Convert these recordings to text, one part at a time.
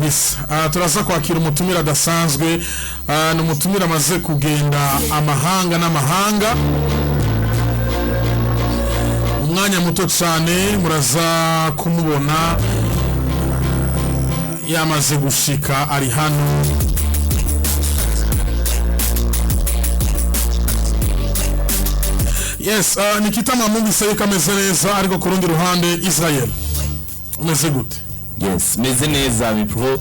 Kabisa. Turaza kwakira umutumire adasanzwe. Ni umutumire amaze kugenda amahanga n'amahanga. Umwanya muto cyane muraza kumubona yamaze gushika, ari hano. Yes, Nikita mwamwumvise yuko ameze neza, ariko ku rundi ruhande Israel umeze gute? Yes, meze neza mipro.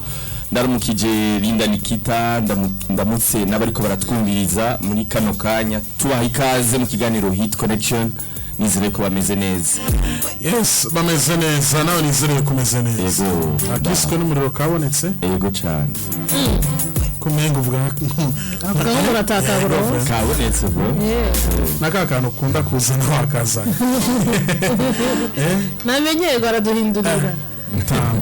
Ndaramukije Linda, Nikita, ndamutse n'abariko baratwumviriza muri kano kanya, tubaha ikaze mu kiganiro Hit Connection. Nizere ko bameze neza. Yes, bameze neza, nawe nizere ko umeze neza. Yego. Akiswe n'umuriro kabonetse. Yego cyane. Kumenga uvuga Avuga ngo urataka bro. Kabonetse bro. Na ka kantu ukunda kuzana wakazanye. Namenyerwa araduhindurira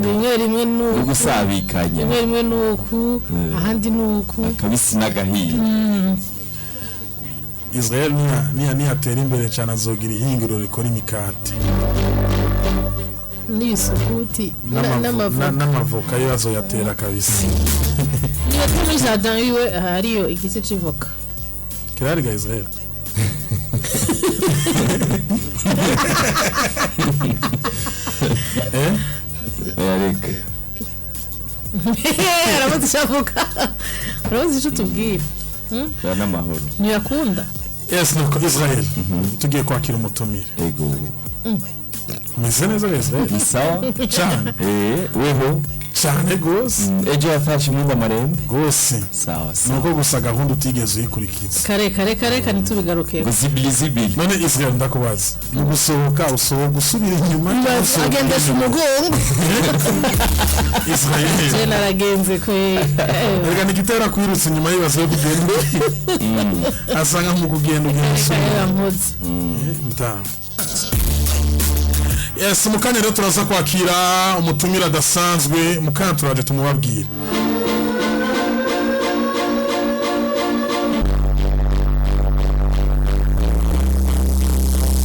rimwe rimwe nuku. Ugusabikanya. Rimwe rimwe nuku, ahandi nuku. Akabisi n'agahiye. Israel niya niyatera imbere cyane azogira ihinguriro rikora imikate n'ibisukuti n'amavoka. N'amavoka yo azoyatera kabisa. Niba turi muri jardin iwe hariyo igiti c'ivoka. Kirari ga Israel. Oya, reka. Arabuze icyo avuga, arabuze icyo tubwira. Oya, n'amahoro. Ntiyakunda. Yes, nuko Israel tugiye kwakira umutumire. Yego. Umeze neza ga Israel? Ni sawa. Cyane. Eh, weho? Cyane gose. Ejo yafashe imyenda marembe. Gose. Sawa sawa. Nuko gusa gahunda utigeze uyikurikiza. Kare kare kare kare, ntitubigaruke. Ngo zibili zibili. None Israel, ndakubaza, ni gusohoka usohoka usubira inyuma cyangwa usohoka Agendesha inyuma? umugongo. Israel. Je naragenze kwe. Reka nikitera kwirutsa inyuma yibaza yo kugenda, asanga mu kugenda ugenda usubira. Mpoze. Mtamu. Yes, mu kanya rero turaza kwakira umutumire adasanzwe. Mu kanya turaje tumubabwira.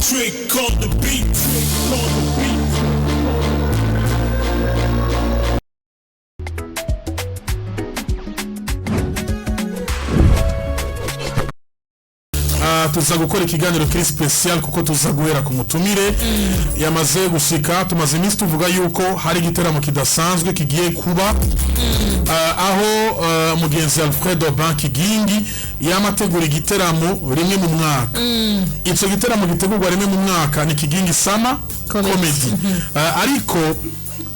Trick on the beat. Trick on the beat. Tuza gukora ikiganiro kiri special kuko tuza guhera ku mutumire yamaze gushika. Tumaze iminsi tuvuga yuko hari igiteramo kidasanzwe kigiye kuba, aho mugenzi Alfredo Bankigingi yamategura igiteramo rimwe mu mwaka. Ico giteramo gitegurwa rimwe mu mwaka ni Kigingi Summer Comedy. Comedy. Ariko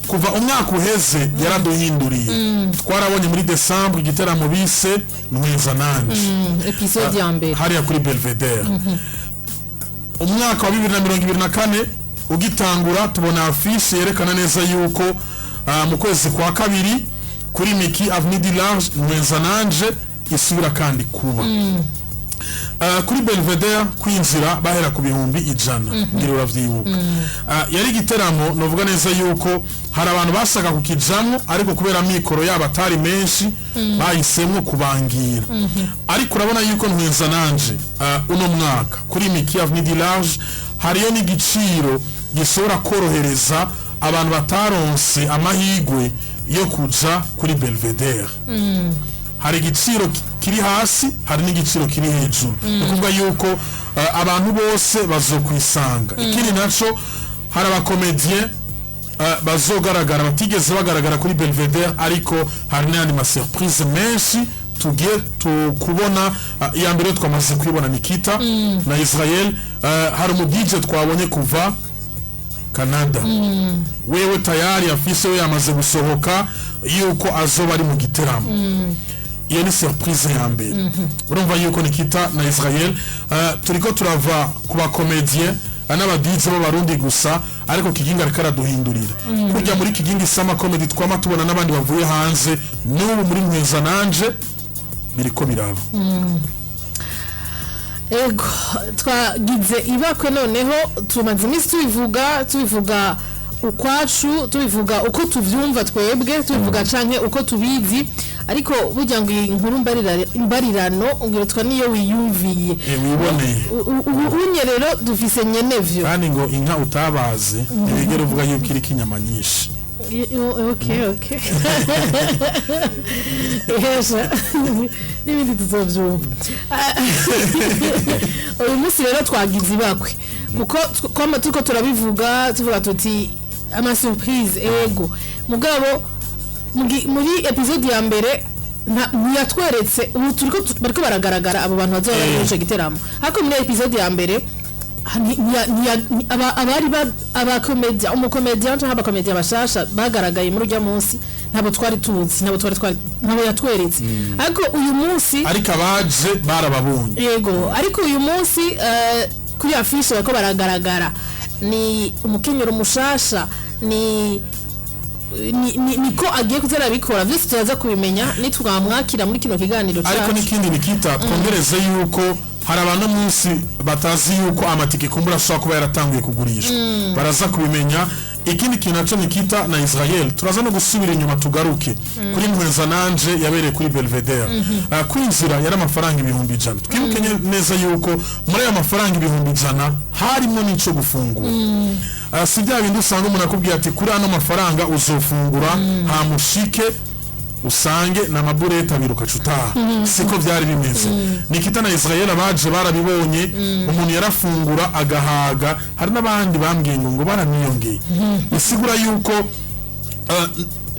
kuva umwaka uheze yaraduhinduriye. Twarabonye muri December igiteramo bise Mwiza Nanje, Episode ya mbere. hariya kuri Belvedere. Umwaka wa 2024 ugitangura tubona afishe yerekana neza yuko mu kwezi kwa kabiri kuri Miki Avenue du Large Mwenza Nanje isubira kandi kuba. Kuri Belvedere kwinjira bahera ku 100,000, ngira uravyibuka. Yari igiteramo novuga neza yuko hari abantu bashaka kukijamwo, ariko kubera amikoro yabo atari menshi bahisemwo kubangira. Ariko urabona yuko Ntwenza Nanje uno mwaka kuri Miki Avenue du Large hariyo n'igiciro gishobora korohereza abantu bataronse amahigwe yo kuja kuri Belvedere. Hari igiciro kiri hasi, hari n'igiciro kiri hejuru. Ni ukuvuga yuko abantu bose bazokwisanga. Ikindi naco, hari abakomediye bazogaragara batigeze bagaragara kuri Belvedere, ariko hari n'ayandi ma surprise menshi tugiye kubona. Iya mbere twamaze kuyibona, Nikita na Israel. Hari umu DJ twabonye kuva Canada, wewe tayari afise we yamaze gusohoka yuko azoba ari mu giteramo. Iyo ni surprise ya mbere. Urumva yuko Nikita na Israel, turiko turava ku bakomedie n'aba DJ b'Abarundi gusa, ariko Kigingi ariko araduhindurira kurya muri Kigingi Summer Comedy twama tubona n'abandi bavuye hanze. N'ubu muri Mwiza Nanje biriko biraba. Ego, twagize ibakwe. Noneho tumaze iminsi tubivuga ukwacu, tubivuga uko tuvyumva twebwe, tubivuga canke uko tubizi, ariko burya ngo iyi nkuru mbarirano ngirutwa niyo wiyumviye. Wiboneye. Ubu unye rero dufise nyenevyo. Kandi ngo inka utabaze ntibigera uvuga yuko iriko inyama nyinshi. Okay, Ihesha n'ibindi tuzovyumva. Uyu munsi rero twagize ibakwe kuko kwama turiko turabivuga, tuvuga tuti ama surprise. Ego, mugabo muri episode ya mbere ntiyatweretse. Ubu turiko bariko baragaragara abo bantu bazoba bari muri ico giteramo, ariko muri episode ya mbere abari abakomedia, umukomedia cyangwa abakomedia bashasha bagaragaye muri urya munsi ntabwo twari tuzi, ntabwo twari ntabwo yatweretse. Ariko uyu munsi Ariko abaje barababonye. Yego, ariko uyu munsi kuri affiche bariko baragaragara. Ni umukenyero mushasha, ni niko agiye kuza arabikora byose, turaza kubimenya nitwamwakira muri kino kiganiro Ariko cyacu. N'ikindi nikita twongereze yuko hari abantu munsi batazi yuko amatike kumbura ashobora kuba yaratanguye kugurishwa, baraza kubimenya. Ikindi kintu naco nikita na Israel, turaza no gusubira inyuma tugaruke kuri Ntweza nanje yabereye kuri Belvedere. Kwinjira yari amafaranga 100,000. Twibuke neza yuko muri ayo mafaranga 100,000 harimo n'ico gufungura. Si bya bindi usanga umuntu akubwiye ati kuri ano mafaranga uzofungura, hamushike usange na maburete abiri ukaca utaha. Siko byari bimeze. Nikita na Israel, abaje barabibonye, umuntu yarafungura agahaga. Hari n'abandi bambwiye ngo baraniyongeye. Bisigura yuko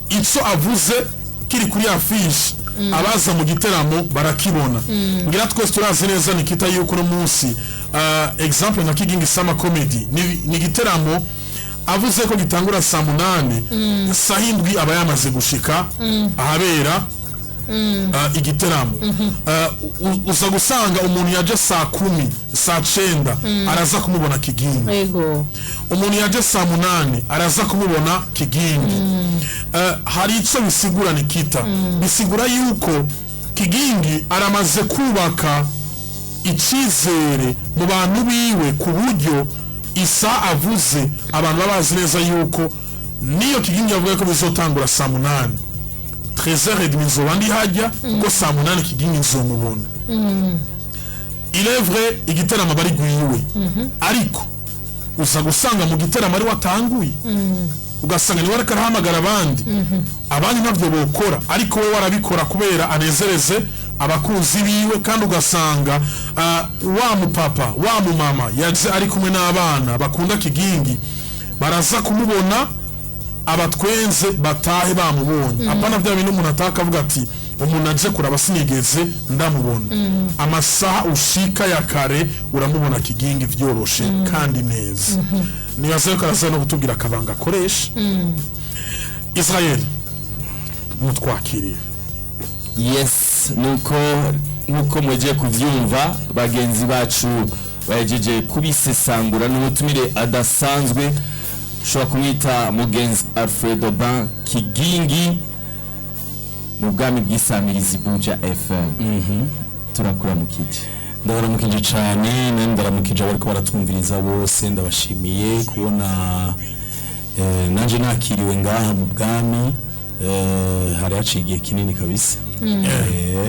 ico avuze kiri kuri affiche, abaza mu giteramo barakibona. Ngira twese turazi neza, Nikita, yuko uno munsi exemple nka Kigingi Summer Comedy ni igiteramo avuze ko gitangura saa 8, saa 7 aba yamaze gushika ahabera igiteramo. Uza gusanga umuntu yaje saa 10, saa 9 araza kumubona Kigingi. Umuntu yaje saa 8 araza kumubona Kigingi. Hari icyo bisigura, Nikita. Bisigura yuko Kigingi aramaze kubaka icyizere mu bantu biwe, ku buryo isa avuze abantu baba bazi neza yuko niyo Kigingi yavuga ko bizotangura saa 8, 13h30 nzoba ndi hajya, kuko saa 8 Kigingi nzomubona. Il est vrai, igiteramo bari gwiwe, ariko uza gusanga mu giteramo ari watanguye, ugasanga niwe ariko arahamagara abandi. Abandi ntabyo bokora, ariko we warabikora kubera anezereze abakunzi biwe. Kandi ugasanga wa mupapa, wa mumama yaje ari kumwe n'abana bakunda Kigingi, baraza kumubona, abatwenze, batahe bamubonye. Apana bya bintu umuntu ataka avuga ati umuntu aje kuraba sinigeze ndamubona. Amasaha ushika ya kare uramubona Kigingi vyoroshe kandi neza. Nibaze ko araza no kutubwira akabanga akoresha. Israel, mutwakiriye. Yes, nuko nkuko mugiye kuvyumva, bagenzi bacu bahejeje kubisesangura. N'umutumire adasanzwe, ushobora kumwita mugenzi Alfredo Ban Kigingi mu bwami bw'isamirizi Buja FM. Turakuramukije. Ndabaramukije cyane, nani ndaramukije abariko baratwumviriza bose. Ndabashimiye kubona nanje nakiriwe ngaha mu bwami. Hari haciye igihe kinini kabisa.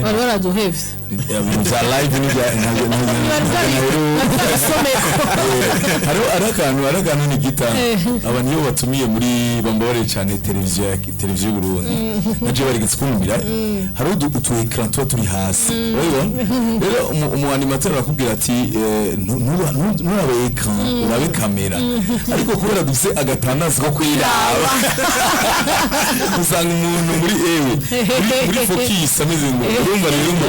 Bari baraduhevye. Ibintu bya live Bari. Hariho akantu nigita abantu iyo batumiye muri, bambabarire cyane, televiziyo ya televiziyo y'u Burundi, naje barigeze kumvira, hariho utu écran tuba turi hasi, urabibona. Rero umu animateur arakubwira ati "Nturabe écran, urabe kamera." Ariko kubera dufise agatandazi ko kwiraba, usanga umuntu muri ewe muri focus ameze ngo urumva rero ngo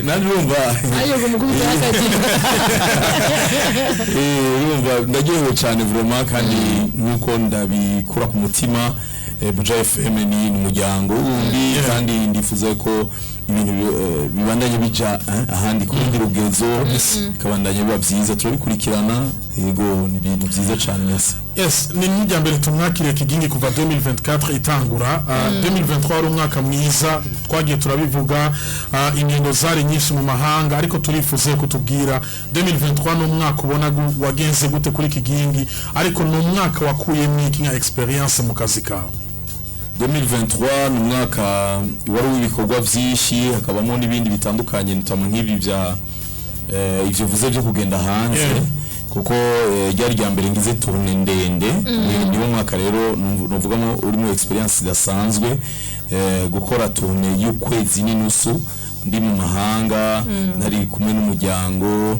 nanjye urumva. Ayo ngo mukubita akagira. Urumva ndaryohewe cyane vraiment, kandi nkuko ndabikura ku mutima, Buja FM ni umuryango wundi, kandi ndifuza ko ibintu bibandanye bija ahandi ku rundi rugezo, bikabandanya biba byiza. Turabikurikirana, yego, ni ibintu byiza cyane, merci. Yes, ni n'irya mbere tumwakiriye Kigingi kuva 2024 itangura. 2023 wari umwaka mwiza, twagiye turabivuga, ingendo zari nyinshi mu mahanga, ariko turifuza kutubwira 2023 ni umwaka ubona wagenze gute kuri Kigingi, ariko ni umwaka wakuyemo iki nka experience mu kazi kawe? 2023 ni umwaka wari w'ibikorwa byinshi, hakabamo n'ibindi bitandukanye, notamment nk'ibi bya ivyo vuze byo kugenda hanze. Kuko ryari rya mbere ngize tournée ndende. Niwo mwaka rero nuvugamo urimo experience idasanzwe, gukora tournée y'ukwezi n'inusu ndi mu mahanga, nari kumwe n'umuryango,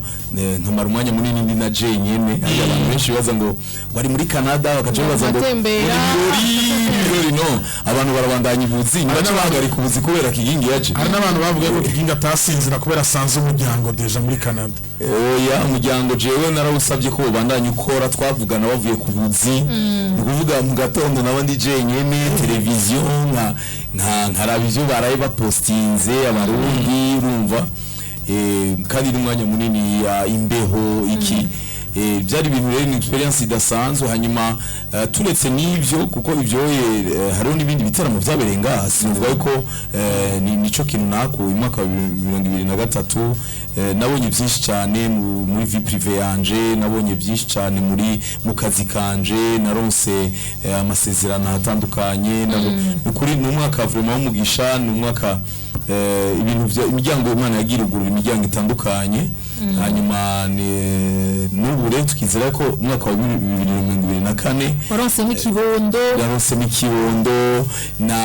nkamara umwanya munini ndi na jenyene. Hari abantu benshi bibaza ngo bari muri Canada, bakaca bibaza ngo Batembera. ngo ni ibirori, ibirori. No, abantu barabandanya ubuzi, ntibaca bahagarika ubuzi kubera Kigingi yaje. Hari n'abantu bavuga ko Kigingi atasinzira kubera asanze umuryango déjà muri Canada. Oya, umuryango jewe narawusabye ko ubandanya ukora. Twavugana bavuye ku buzi, ni ukuvuga mu gatondo nabo ndi jenyene, televiziyo nka nkaraba ivyo baraye bapostinze abarundi, urumva, kandi n'umwanya munini ya imbeho iki. Byari ibintu rero ni experience idasanzwe. Hanyuma turetse n'ivyo, kuko ivyo hariho n'ibindi bitaramo vyabereye ngaha, sinuvuga yuko nico kintu nakuye umwaka wa 2023. Nabonye byinshi cyane muri vie privée yanje, nabonye byinshi cyane muri mu kazi kanje, naronse amasezerano atandukanye. Nukuri ni umwaka vraiment w'umugisha, ni umwaka ibintu vya imiryango Imana yagiye irugurura imiryango itandukanye. Hanyuma n'ubu rero tukizera ko umwaka wa 2024 Waronsemo ikibondo. Yaronsemo ikibondo na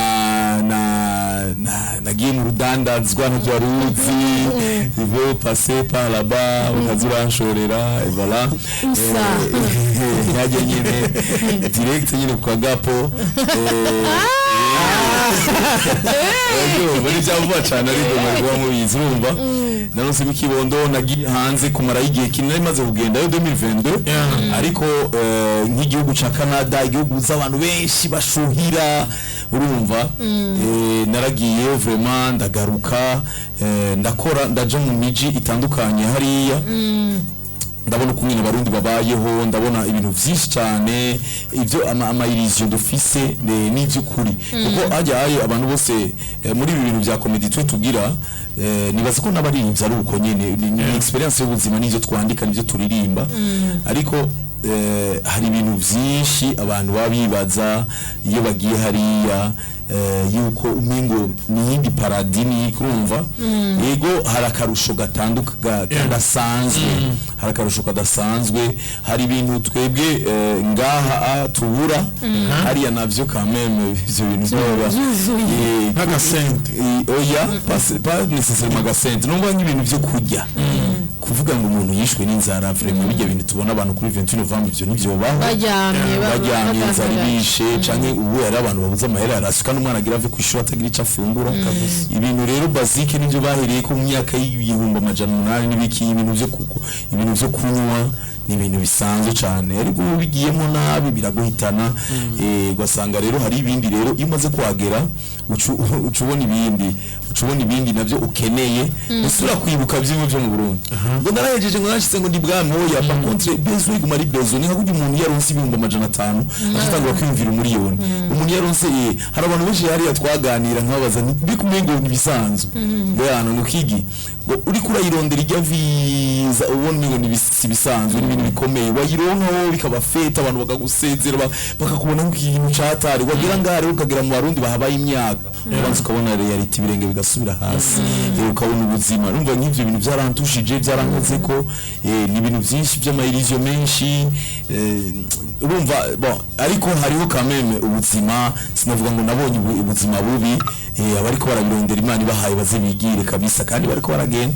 nagiye mu rudandazwa ntavyo wari uzi, il faut passer par là-bas, ukaza uranshorera et voilà. Usa. Nkajya nyine direct nyine ku kagapo, urumva ni bya vuba cyane, ariko mwari kuba mubizi. Urumva, naronsemo ikibondo, nagiye hanze kumarayo igihe kinini. Nari maze kugendayo 2022, ariko nk'igihugu ca Canada, igihugu z'abantu benshi bashuhira, urumva, naragiyeyo vraiment, ndagaruka, ndakora, ndaja mu miji itandukanye hariya, ndabona uko nyine abarundi babayeho, ndabona ibintu byinshi cyane, ibyo ama illusion dufise n'iby'ukuri, kuko hajya hari abantu bose muri ibi bintu bya comedy twe tugira, nibaza ko n'abaririmbyi ari uko nyine, ni experience y'ubuzima n'ibyo twandika n'ibyo turirimba. Ariko hari ibintu byinshi abantu baba bibaza iyo bagiye hariya, yuko umengo ni iyindi paradis, ni kurumva. Yego, hari akarusho gatanduka kadasanzwe, hari akarusho kadasanzwe, hari ibintu twebwe ngaha tubura hariya navyo quand même ivyo bintu byoba Byuzuye. Nk'agasente. Oya, pas nécessairement agasente, numva nk'ibintu byo kurya, kuvuga ngo umuntu yishwe n'inzara, vraiment bijya bintu tubona abantu kuri 28 novembre, ivyo ntivyobaho. Baryamye Baryamye, inzara badandaje. ibishe, canke ubu hari abantu babuze amahera, arasuka n'umwana agira ave kw'ishuri atagira ico afungura. Ibintu rero basique nivyo bahereye ko mu myaka y'1800 n'ibiki, ibintu vyo kunywa ni ibintu bisanzwe cane, ariko ubu bigiyemo nabi biraguhitana. Ugasanga rero hari ibindi rero iyo umaze kuhagera uca ubona ibindi, uca ubona ibindi navyo ukeneye, usubira kwibuka byimwe byo mu Burundi, ngo narahejeje, ngo nashitse, ngo ndi bwami. Oya, par contre besoin iguma ari besoin. Ni nka kurya umuntu yaronse 500,000 agatangura kwiyumvira umuriyoni. Umuntu yaronse, hari abantu benshi hariya twaganira nkababaza nti mbiko ngo nibisanzwe, ngo yana ngo kigi ngo uriko urayirondera ijya visa, ubona ngo si ibisanzwe, ni ibintu bikomeye. Wayironka wowe bikaba fête, abantu bakagusezera, bakakubona nk'ikintu catari. Wagira ngaha rero ukagera mu Barundi bahabaye imyaka, ubanza ukabona reality, ibirenge bigasubira hasi, ukabona ubuzima. Urumva nk'ivyo bintu byarantushije, byarankoze ko, ni ibintu byinshi by'ama illusion menshi, urumva. Bon, ariko hariho quand même ubuzima, sinavuga ngo nabonye ubuzima bubi. Abariko barabirondera Imana ibahaye baze bigire kabisa, kandi bariko baragenda.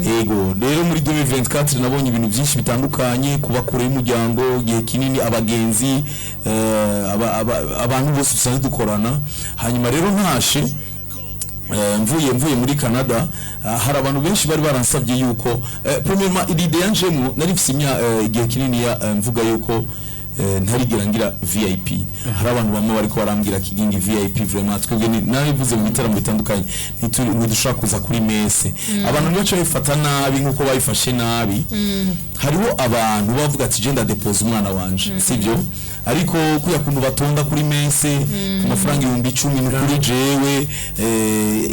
Yego, rero muri 2024 nabonye ibintu byinshi bitandukanye: kuba kure y'umuryango igihe kinini, abagenzi, abantu bose dusanzwe dukorana. Hanyuma rero ntashe, mvuye muri Canada, hari abantu benshi bari baransabye yuko premièrement l'idée yanjemo nari mfise igihe kinini ya mvuga yuko ntarigera ngira VIP. Hari abantu bamwe bariko barambwira Kigingi VIP, vraiment twebwe narivuze mu bitaramo bitandukanye, ntidushobora kuza kuri messe. Abantu ntibaca babifata nabi nkuko babifashe nabi. Hariho abantu bavuga ati je ndadepoza umwana wanje, sivyo? Ariko kuya kuntu batonda kuri mese ku mafaranga 10,000, ni kuri jewe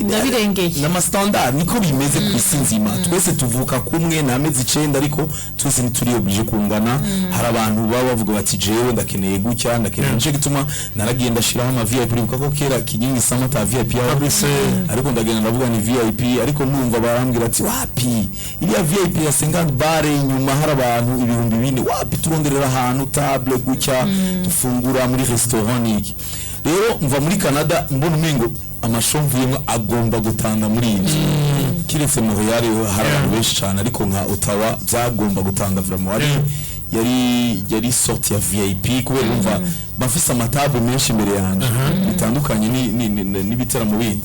Ndabirengeye. N'ama standard niko bimeze ku isi nzima. Twese tuvuka kumwe nta mezi 9, ariko twese ntituri obligé kungana. Hari abantu baba bavuga bati: "Jewe ndakeneye gutya, ndakeneye." Nico gituma naragiye ndashiraho ama VIP. Uribuka ko kera Kigingi Sama ta VIP yaho? Kabisa. Ariko ndagenda ndavuga ni VIP, ariko numva barambwira ati: "Wapi, iriya VIP ya 50 bare inyuma hari abantu 4000, wapi, turonderera ahantu table gutya dufungura muri restaurant." Niki rero, mva muri Canada mbona umengo amasho mvuyemo agomba gutanga muri ibyo, kiretse Montreal hari abantu benshi cyane, ariko nka Ottawa byagomba gutanga vraiment. Yari sorte ya VIP, kubera urumva bafise amatable menshi imbere yanjye, bitandukanye n'ibiteramo bindi.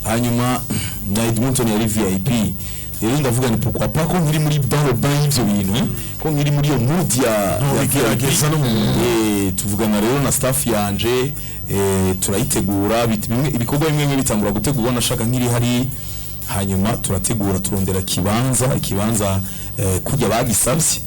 Hanyuma na Edmonton yari VIP. Rero ndavuga ni pourquoi pas, ko nkiri muri dans le bain y'ivyo bintu, ko nkiri muri iyo mood ya VIP. Bigerageza no mu Tuvugana rero na staff yanje, turayitegura, ibikorwa bimwe bimwe bitangura gutegurwa nashaka nkiri hari. Hanyuma turategura, turondera ikibanza kujya bagisabye.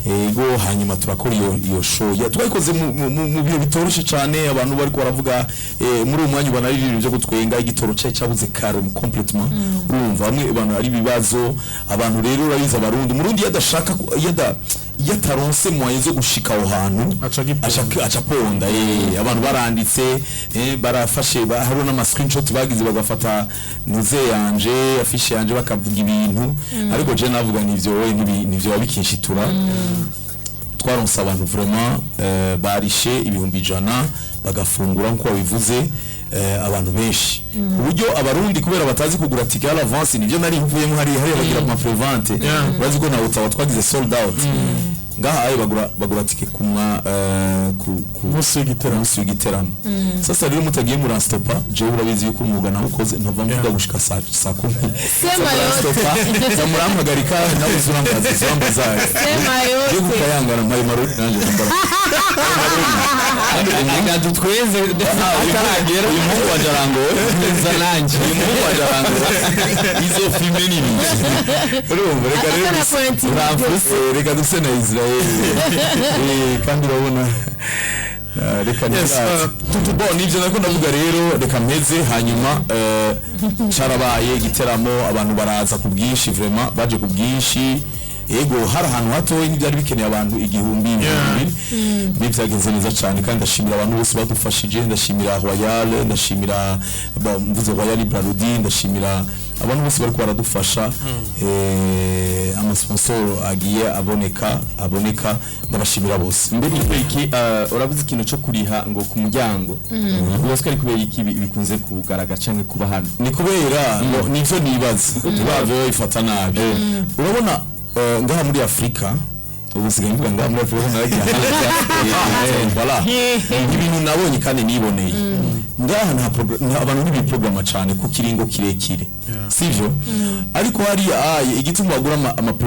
Ego, hanyuma turakora iyo show ya twayikoze mu bihe bitoroshe cyane. Abantu bari baravuga muri uwo mwanya ubona ari ibintu byo gutwenga, igitoro cyayi cyabuze kare complètement. Urumva bamwe abantu ari ibibazo. Abantu rero urabizi, Abarundi, Umurundi iyo adashaka iyo ataronse moyen zo gushika aho hantu, Aca agiponda. Aca ponda. Abantu baranditse, barafashe, hariho n'ama screenshot bagize, bagafata nuze yanje, affiche yanje, bakavuga ibintu. Ariko je navuga nivyo wowe nivyo wabikinshitura. Twaronse abantu vraiment barishe 100,000 bagafungura nkuko babivuze, abantu benshi, uburyo Abarundi kubera batazi kugura ticket à l'avance. Nivyo nari mvuyemo hariya bagira ama prévente. Urazi ko na Ottawa twagize sold out. Ngaha ayo bagura ticket kumwa ku Munsi w'igiteramo. Munsi w'igiteramo. Sasa rero mutagiye muranstopa, jewe urabizi yuko umwuga nawukoze ntava mvuga gushika saa 10. Sema yote. Za murampagarika nawe uzurambaza Sema yote. yo gukayangana mpaye marori nanje ndambara. Reka dutweze ataragera. Uyu muhungu wanje arangowe. Nza nanjye. Uyu muhungu wanje arangowe, izo filme nini, urumva? Reka rero Akana point. Reka duse na Israel. Kandi urabona, reka Yes, ntiratse. Bon, nivyo nako ndavuga rero, reka mpeze. Hanyuma carabaye igiteramo, abantu baraza ku bwinshi, vraiment baje ku bwinshi. Ego, hari ahantu hatoya, ntibyari bikeneye abantu igihumbi, 2000. Mbe byagenze neza cyane, kandi ndashimira abantu bose badufashije. Ndashimira Royal, ndashimira mvuze Royal Brarudi, ndashimira abantu bose bariko baradufasha, amasponsor agiye aboneka, ndabashimira bose. Mbere kubera iki, uravuze ikintu cyo kuriha ngo ku muryango, ubaza ko ari kubera iki bikunze kugaragara canke kuba hano? Ni kubera ngo nivyo nibaza, ntibave babifata nabi. Urabona, ngaha muri Afurika, ubu sigaye mvuga ngaha muri Afurika, naragiye hanze. Voilà, ibintu nabonye kandi niboneye ngaha, abantu ntibiprograma cyane ku kiringo kirekire, sivyo? Ariko hariya aye igituma bagura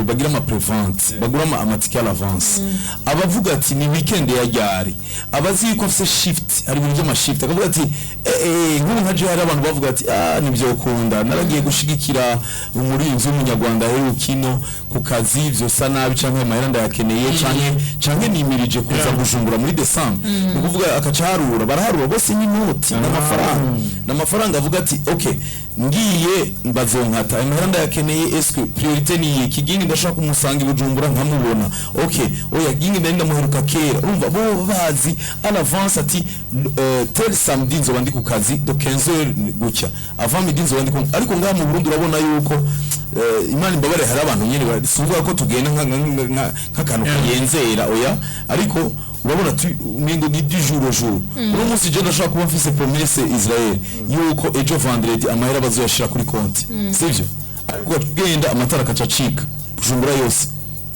bagira ama prévente, bagura amatike à l'avance, abavuga ati ni weekend ya ryari, abazi yuko afise shift, hari ibintu by'ama shift, akavuga ati nk'ubu nka je hari abantu bavuga ati: "Ah, nibyo ukunda, naragiye gushigikira umuririmbyi w'umunyarwanda aheruka ino ku kazi, vyosa nabi, canke amahera ndayakeneye, canke nimirije kuza Bujumbura muri December." Ni ukuvuga akaca harura, baraharura bose n'inoti n'amafaranga, avuga ati: "Okay, ngiye bazonkata, amahera ndayakeneye, est-ce priorité ni iyi? Kigingi ndashaka kumusanga i Bujumbura nkamubona. Okay, oya, Kigingi ndari ndamuheruka kera." Urumva bo bazi à l'avance ati tel samedi nzoba ndi ku kazi de 15h gutya, avant midi nzoba ndi ku. Ariko ngaha mu Burundi urabona yuko, Imana imbabare, hari abantu nyene sivuga ko tugenda nk'akantu kagenzera, oya, ariko urabona umengo ni du jour au jour. Uno munsi je ndashaka kuba mfise promesse Israel yuko ejo vendredi amahera bazoyashira kuri konti, sivyo? Ariko ugenda amatara akaca acika Bujumbura yose,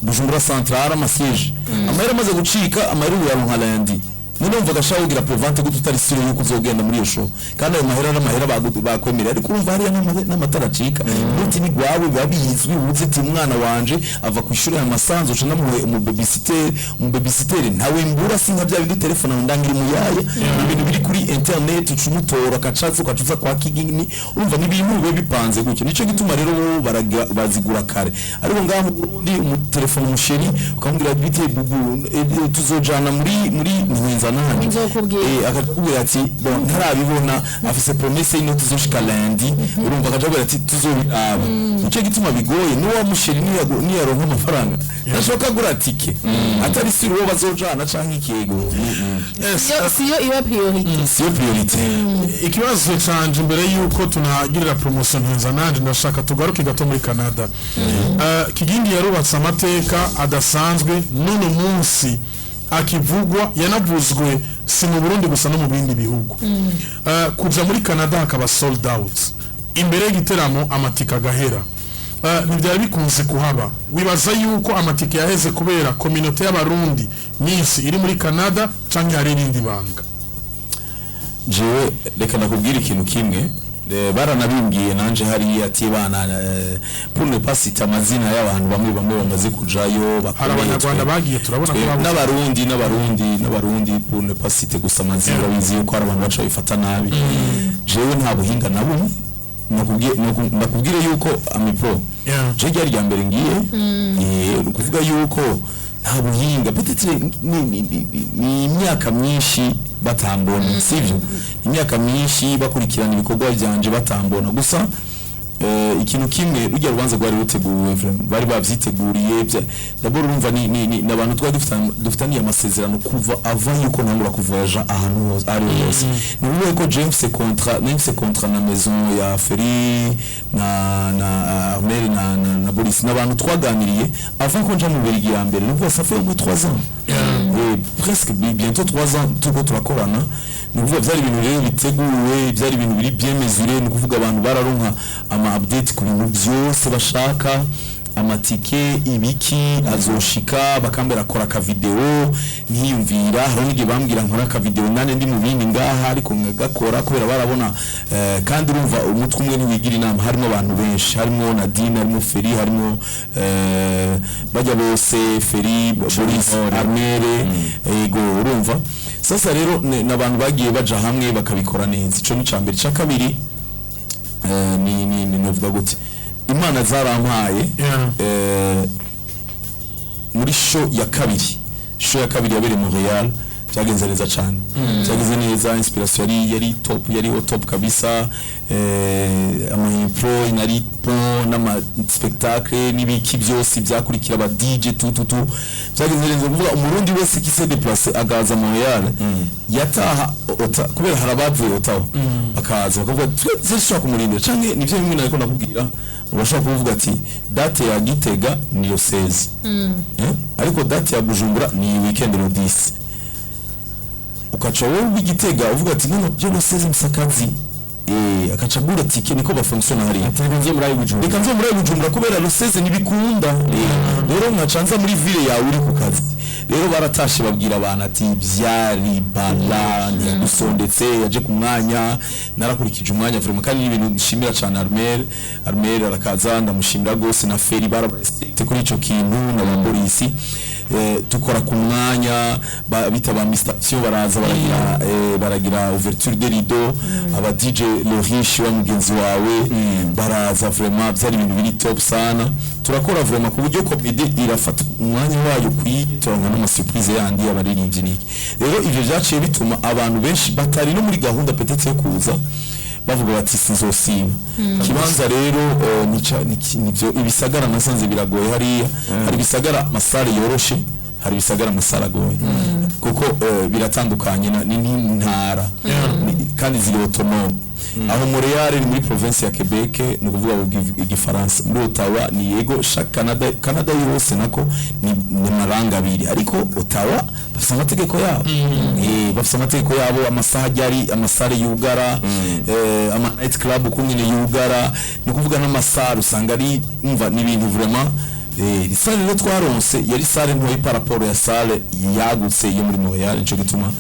Bujumbura central, ama siège, amahera amaze gucika, amahera ubu yaronka lundi. None wumva agashaka kugira prévente gute utari sûr yuko uzogenda muri iyo show? Kandi ayo mahera n'amahera bakwemerera, ariko urumva hariya n'amatara acika, uti ni gwawe, biba bizwi, ubuze ati umwana wanje ava ku ishuri aya masanzu, uca ndamuhe umubabysitter. Umubabysitter ntawe mbura, si nka bya bindi telefone ndangira umuyaya. Ni ibintu biri kuri internet, uca umutora akacaza ukacuza kwa Kigini. Urumva ni ibintu biba bipanze gutyo, nico gituma rero bo bazigura kare. Ariko ngaha mu Burundi umutelefone umuchéri ukamubwira bite bubu, tuzojana muri Nwenza nanje. Nzokubwira. Akakubwira ati bon, ntarabibona, afise promesse y'ino tuzoshika lundi. Urumva akakubwira ati tuzobiraba. Nico gituma bigoye n'uwa muchéri niyaronka amafaranga ntashobora kugura tike atari sûr uwo bazojana canke ikego. Siyo iba priorité. Siyo priorité. Ikibazo canje, mbere yuko tunagirira promotion ntenza nanje, ndashaka tugaruke gato muri Canada. Kigingi yarubatse amateka adasanzwe n'uno munsi akivugwa, yanavuzwe si mu Burundi gusa, no mu bindi bihugu. Kuja muri Canada hakaba sold out imbere y'igiteramo, amatike agahera, ntibyari bikunze kuhaba. Wibaza yuko amatike yaheze kubera communauté y'Abarundi nyinshi iri muri Canada, canke hari irindi banga? Jewe reka ndakubwira ikintu kimwe. Baranabimbwiye nanje hariya ati bana, pour ne pas citer amazina y'abantu bamwe bamwe bamaze kujayo Hari bakomeye, Abanyarwanda bagiye, turabona ko babuze. N'abarundi, pour ne pas citer gusa amazina, urabizi yuko hari abantu baca bifata nabi. Jewe nta buhinga na bumwe. Ndakubwire yuko amipo je ryari rya mbere ngiye, ni ukuvuga yuko nta buhinga. Peut-être ni imyaka myinshi batambona, sivyo? Imyaka myinshi bakurikirana ibikorwa byanje batambona. Gusa ikintu kimwe, rujya rubanza rwari ruteguwe vraiment, bari bavyiteguriye. D'abord urumva ni abantu twari dufitaniye amasezerano kuva avant yuko ntangura kuvoyager ahantu hose ari hose. Ni ukuvuga ko James contrat, James contrat na maison ya Ferry na Armel na Boris, n'abantu twaganiriye avant ko nja mu Belgique ya mbere. Ni ukuvuga ça fait au moins 3 ans, presque bientôt 3 ans turiko turakorana. Ni ukuvuga byari ibintu rero biteguwe, byari ibintu biri bien mesuré. Ni ukuvuga abantu bararonka ama update ku bintu byose bashaka, amatike ibiki azoshika, bakambera akora akavideo nkiyumvira. Hari n'igihe bambwira nkora akavideo nane ndi mu bindi ngaha, ariko nkagakora kubera barabona. Kandi urumva umutwe umwe ntiwigira inama, harimo abantu benshi, harimo Nadine, harimo Feri, harimo bajya bose, Feri, Boris, Armere. Ego, urumva sasa rero n'abantu bagiye baja hamwe bakabikora neza. Ico ni icambere. Ica kabiri, ni novuga gute, Imana zarampaye. Muri show ya kabiri, show ya kabiri yabereye Montreal, byagenze neza cyane, byagenze neza. Inspiration yari top, yari au top kabisa. Ama impro nari bon, n'ama spectacle n'ibiki byose byakurikira, aba DJ tu tu tu, byagenze neza. Kuvuga Umurundi wese qui s'est déplacé agaza Montreal yataha kubera hari abavuye Ottawa bakaza bakavuga twe dushobora kumurindira canke nivyo bimwe nariko nakubwira. Urashobora kuvuga ati date ya Gitega ni le 16, eh? Ariko date ya Bujumbura ni weekend le 10. Ukaca wowe w'Igitega uvuga ati none je le 16 msakazi, akaca agura tike. Niko bafonctionne hariya. Reka nze muri ayo Bujumbura. Reka nze muri ayo Bujumbura kubera le 16 ntibikunda. Rero nkaca nza muri ville yawe uri ku kazi. Rero baratashe babwira abantu ati byari bala ntiyadusondetse, yaje ku mwanya. Narakurikije umwanya vraiment, kandi ni ibintu nshimira cyane Armel. Armel arakaza, ndamushimira rwose, na Feri barabaye strict kuri ico kintu na ba polisi. Tukora ku mwanya, bita ba Mr. Tio baraza baragira, baragira ouverture de rideau, aba DJ le riche wa mugenzi wawe baraza. Vraiment byari ibintu biri top sana. Turakora vraiment ku buryo comedy irafata umwanya wayo ukwiye, turonka n'ama surprise yandi y'abaririmbyi niki. Rero ivyo byaciye bituma abantu benshi batari no muri gahunda peut-être yo kuza bavuga bati sinzosiba kibanza. Rero nivyo ibisagara nasanze biragoye hariya. Hari ibisagara amasare yoroshe, hari ibisagara amasare agoye, kuko biratandukanye ni n'intara. Kandi ziri autonome. Aho Montreal ni muri province ya Quebec, ni ukuvuga bavuga igifaransa. Muri Ottawa ni yego chaque Canada, Canada yose nako ni maranga abiri, ariko Ottawa bafite amategeko yabo, bafite amategeko yabo, amasaha ajyari amasare yugara, ama night club ukungene yugara, ni ukuvuga n'amasare usanga ari umva ni ibintu vraiment. Salle rero twaronse yari salle ntoyi par rapport ya salle yagutse yo muri Montreal, nico gituma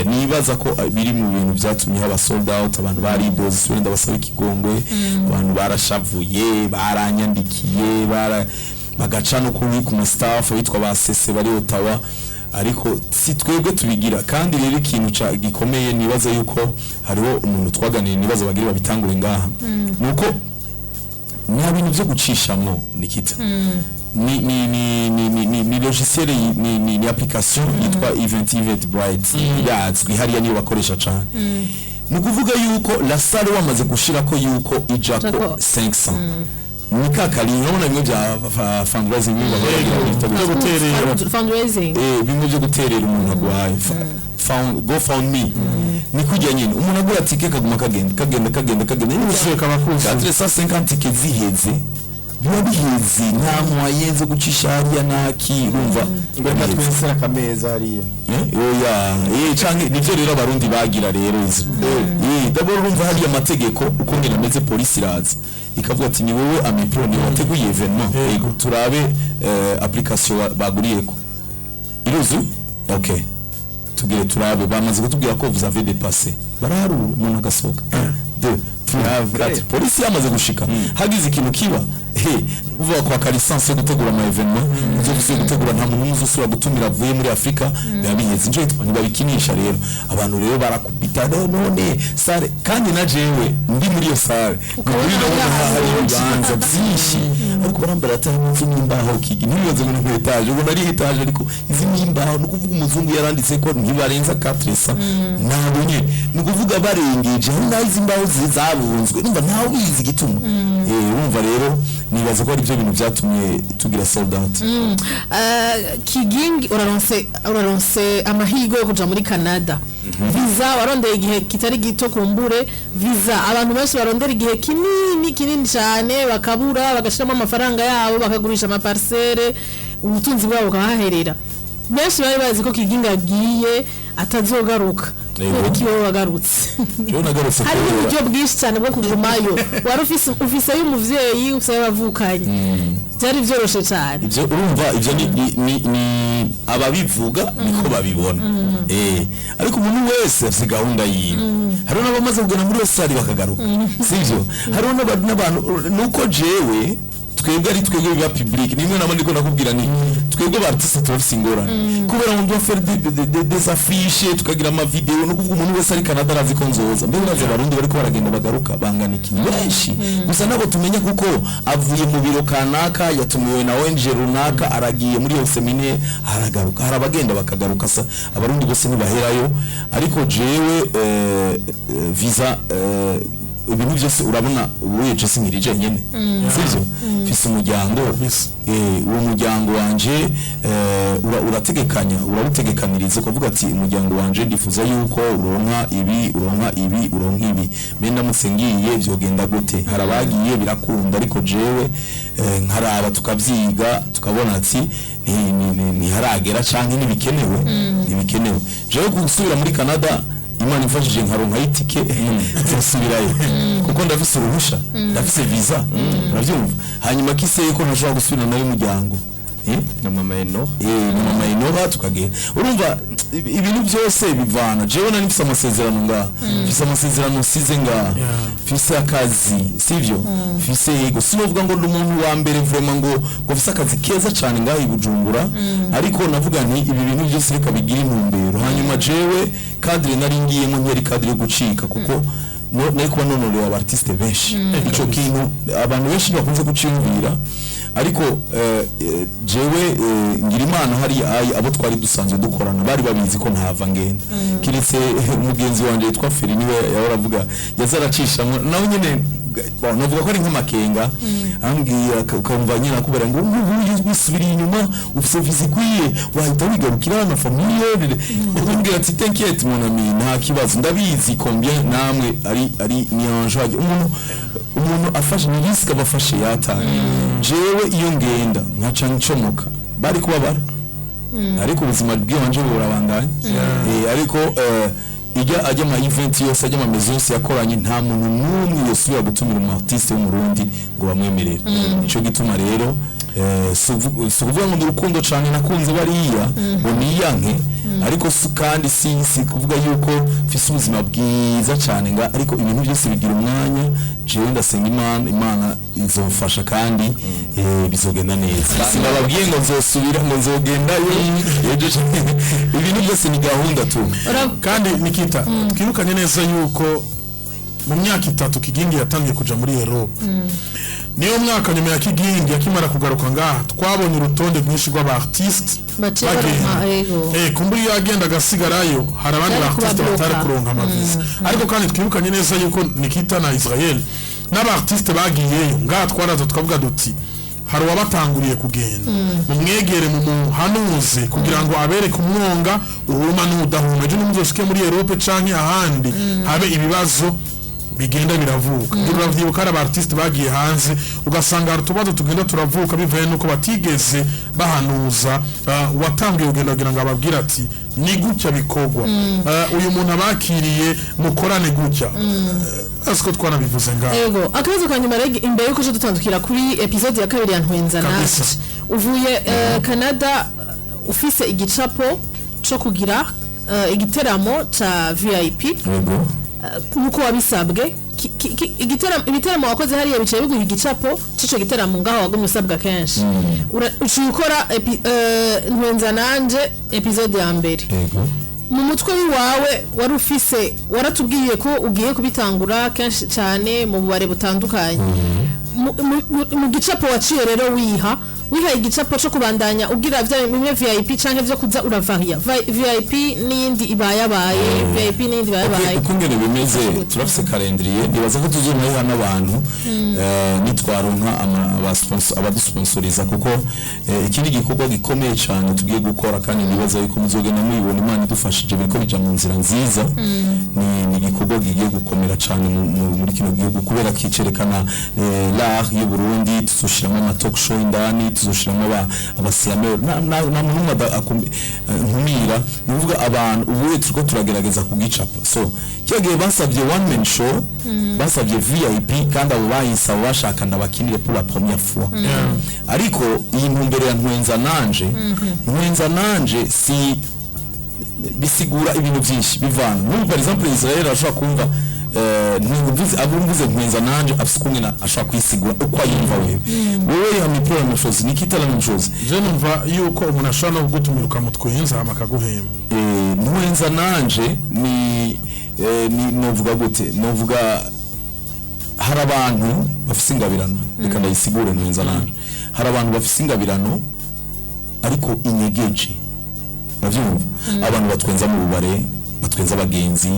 Nibaza ko biri mu bintu byatumye haba sold out. Abantu baridoze, subire ndabasaba ikigongwe, abantu barashavuye, baranyandikiye, bara bagaca no kuri ku ma staff bitwa ba sese bari Ottawa, ariko si twebwe tubigira. Kandi rero ikintu gikomeye, nibaza yuko hariho umuntu twaganiriye, nibaza bagire babitangure ngaha, nuko nta bintu byo gucishamwo, Nikita. Ni logiciel, ni application yitwa Eventbrite, irazwi hariya, niyo bakoresha cane. Ni ukuvuga yuko la salle wamaze gushirako yuko ijako Jako. 500, ni kakari urabona bimwe bya fundraising, bimwe bahora Byo guterera. Fundraising. Bimwe byo guterera umuntu agwaye, go fund me, ni kujya nyine umuntu agura tike kaguma kagenda kagenda kagenda kagenda. Kuzuye kaba kuzuye. 450 tike ziheze, biba biheze, nta moyen zo gucisha hariya naki, urumva Ngo reka biheze. twensere akameza hariya. Oya, canke nivyo rero abarundi bagira rero izo. D'abord urumva hariya amategeko uko ngena ameze, polisi iraza ikavuga ati: "Ni wowe Amipro, ni wateguye événement? Yego, turabe application baguriyeko iruzu. Okay, tugire turabe, bamaze kutubwira ko vous avez dépassé." Baraharura, umuntu agasohoka 1 2 3 4, polisi yamaze gushika. Hagize ikintu kiba, he uvuga kwaka licence yo gutegura ama événement, ivyo gusiye gutegura, nta muntu n'umwe uzosubira gutumira avuye muri Afrika, biba biheze. Njo yitwa ntibabikinisha rero. Abantu rero barakubita rero none salle, kandi na jewe ndi muri iyo salle Ukabona muri hari ndabona hari ahantu ibibanza byinshi, ariko barambara ati inzu n'imbaho kigi, ntibibaze ngo ni muri étage, ubona ari étage ariko izi ni imbaho. Ni ukuvuga umuzungu yaranditse ko ntibarenza 400, ntabwo nyine ni ukuvuga barengeje, hari n'aho izi mbaho zabunzwe, numva ntawe ubizi igituma. Urumva rero nibaza ko ari byo bintu byatumye tugira sold out. Kigingi, uraronse amahirwe yo kuja muri Canada. Visa warondeye igihe kitari gito, kumbure visa abantu benshi barondera igihe kinini kinini cyane bakabura, bagashiramo amafaranga yabo, bakagurisha ama parcelles, ubutunzi bwabo bukahaherera. Benshi bari bazi ko Kigingi agiye atazogaruka. Yego. Kubera iki wowe wagarutse? Jewe nagarutse Hariho kubera uburyo bwinshi cyane bwo kugumayo. Wari ufiseyo umuvyeyi, ufiseyo abavukanyi, byari byoroshe cyane. Ibyo urumva, ibyo ni ababivuga niko babibona, ariko umuntu wese afite gahunda yiwe. Hariho n'abamaze kugana muri Australia bakagaruka, sibyo? Hariho n'abantu, nuko jewe twebwe ari twebwe biba public. Nimwe nabo ndiko nakubwira, ni twebwe ba artiste turafise ingorane kubera ngo doit faire des affiches, tukagira ama vidéo. No kuvuga umuntu wese ari Canada arazi ko nzoza. Mbere urazi abarundi bariko baragenda bagaruka bangana iki? Ni benshi gusa nabo tumenya, kuko avuye mu biro kanaka, yatumiwe na ONG runaka, aragiye muri iyo séminaire, aragaruka. Hari abagenda bakagaruka, sa abarundi bose ntibaherayo. Ariko jewe visa, ibintu byose urabona, ubu je sinkiri jenyene, sivyo? Mfise umuryango. Uwo muryango wanje urategekanya, urawutegekaniriza, ukavuga ati: "Umuryango wanje ndifuza yuko uronka ibi, uronka ibi, uronka ibi, mbe ndamutse ngiye vyogenda gute?" Hari abagiye birakunda, ariko jewe nkaraba, tukavyiga, tukabona ati ntiharagera canke ntibikenewe, ntibikenewe. Jewe gusubira muri Canada, Imana imfashije nkaronka itike, nzosubirayo kuko ndafise uruhusha, ndafise visa, uravyumva? Hanyuma kiseye ko ntashobora gusubira nayo umuryango. Na mama Eno. Na mama Inova tukagenda. Urumva ibintu byose bivana. Jewe nari mfise amasezerano ngaha, mfise amasezerano nsize ngaha, mfise akazi, sivyo? Mfise, yego, sinovuga ngo ndi umuntu wa mbere vraiment ngo mfise akazi keza cyane ngaha i Bujumbura, ariko navuga nti ibi bintu byose reka bigira intumbero. Hanyuma jewe cadre nari ngiyemo ntiyari cadre yo gucika, kuko nari kuba nonorewe aba artiste benshi. Ico kintu abantu benshi bakunze kuciyumvira, ariko jewe ngira imana hari abo twari dusanzwe dukorana bari babizi ko ntava ngenda, kiretse umugenzi wanje yitwa Feri, niwe yahora avuga, yaza aracishamo nawe nyene. Bon, navuga ko ari nk'amakenga ambwira, ukamva nyine akubwira ngo ubu wisubiriye inyuma, ufise visa ikwiye, wahita wigarukira na famille. Umbwira ati: "T'inquiète mon ami, nta kibazo, ndabizi combien namwe ari ni enjeu." Umuntu afashe ni risque, aba afashe yataye. Jewe iyo ngenda nkaca ncomoka bari kubabara, ariko ubuzima bw'iwanje burabandanya. Ariko ijya ajya ama event yose, ajya ama maison yose yakoranye, nta muntu n'umwe yosubira gutumira umu artiste w'umurundi ngo bamwemerere. Ico gituma rero si ukuvuga ngo ndi urukundo cane nakunze bariya ngo niyanke. Ariko kandi si kuvuga yuko mfise ubuzima bwiza cyane nga, ariko ibintu byose bigira umwanya. Jewe ndasenga Imana, Imana izomfasha kandi bizogenda neza. Sinababwiye ngo nzosubira, ngo nzogendayo ejo, ibintu byose ni gahunda tu. Kandi Nikita, twirukanye neza yuko mu myaka 3 Kigingi yatangiye kuja muri Europe, niyo mwaka nyuma ya Kigingi akimara kugaruka ngaha twabonye urutonde rwinshi rw'aba artiste baciye bagenda. baronka, ego. Kumbura iyo agenda agasigarayo, hari abandi Byari ba artiste kubabloka. batari kuronka amavisa. Ariko kandi twibukanye neza yuko Nikita na Israel n'aba artiste bagiyeyo ngaha, twaraza tukavuga duti hari uwabatanguriye kugenda, mumwegere, mumuhanuze kugira ngo abereke umwonga uhuma n'udahuma, ejo nimuzoshike muri Europe canke ahandi habe ibibazo bigenda biravuka. Turavyibuka, hari aba artiste bagiye hanze ugasanga hari utubazo tugenda turavuka bivuye nuko batigeze bahanuza uwatangiye kugenda kugira ngo ababwire ati ni gutya bikorwa, uyu muntu abakiriye mukorane gutya. Asiko twanabivuze ngaho. Ego, akabazo ka nyuma rero imbere yuko uje dutandukira kuri episode ya kabiri ya Ntwenza Kabisa. Nanje, uvuye Canada, ufise igicapo co kugira igiteramo ca VIP Yego. nkuko wabisabwe. Ibiteramo wakoze hariya bicaye biguha igicapo c'ico giteramo ngaho wagumye usabwa kenshi. Uciye ukora Ntwenza Nanje episode ya mbere. Yego. Mu mutwe wawe wari ufise, waratubwiye ko ugiye kubitangura kenshi cyane mu bubare butandukanye. Mu gicapo waciye rero wiha, wihaye igicapo cyo kubandanya ugira bya bimwe VIP canke vyo kuza uravariya VIP n'iyindi ibayabaye, VIP n'iyindi ibayabaye? Uko ingene bimeze, turafise calendrier, nibaza ko tuzonayiha n'abantu nitwaronka abadusponsoriza, kuko ikindi gikorwa gikomeye cyane tugiye gukora, kandi nibaza yuko muzogenda mubibona, Imana idufashije biriko bija mu nzira nziza, ni igikorwa gigiye gukomera cyane muri kino gihugu, kubera kicerekana l'art y'u Burundi. Tuzoshiramo ama talk show indani, tuzoshiramo abaslameur, nta muntu n'umwe nkumira. Ni ukuvuga abantu ubu turiko turagerageza kugicapa. So kiriya gihe basabye one man show, basabye VIP, kandi abo bayinsaba bashaka ndabakinire pour la première fois. Ariko iyi ntumbero ya Ntwenza Nanje, Ntwenza Nanje si bisigura ibintu byinshi bivana nk'ubu, par exemple, Israel ashobora kumva ntumvuze, abo mvuze Ntwenza Nanje afise ukungene ashobora kwisigura uko ayumva. Wewe ya la même chose, Nikita la même chose. Je numva yuko umuntu ashobora no kugutumira ukamutwenza hama akaguhemba. Ntwenza Nanje ni novuga gute, novuga hari abantu bafise ingabirano. Reka ndayisigure. Ntwenza Nanje, hari abantu bafise ingabirano ariko inyegeje, urabyumva, abantu batwenza mu bubare, batwenza abagenzi,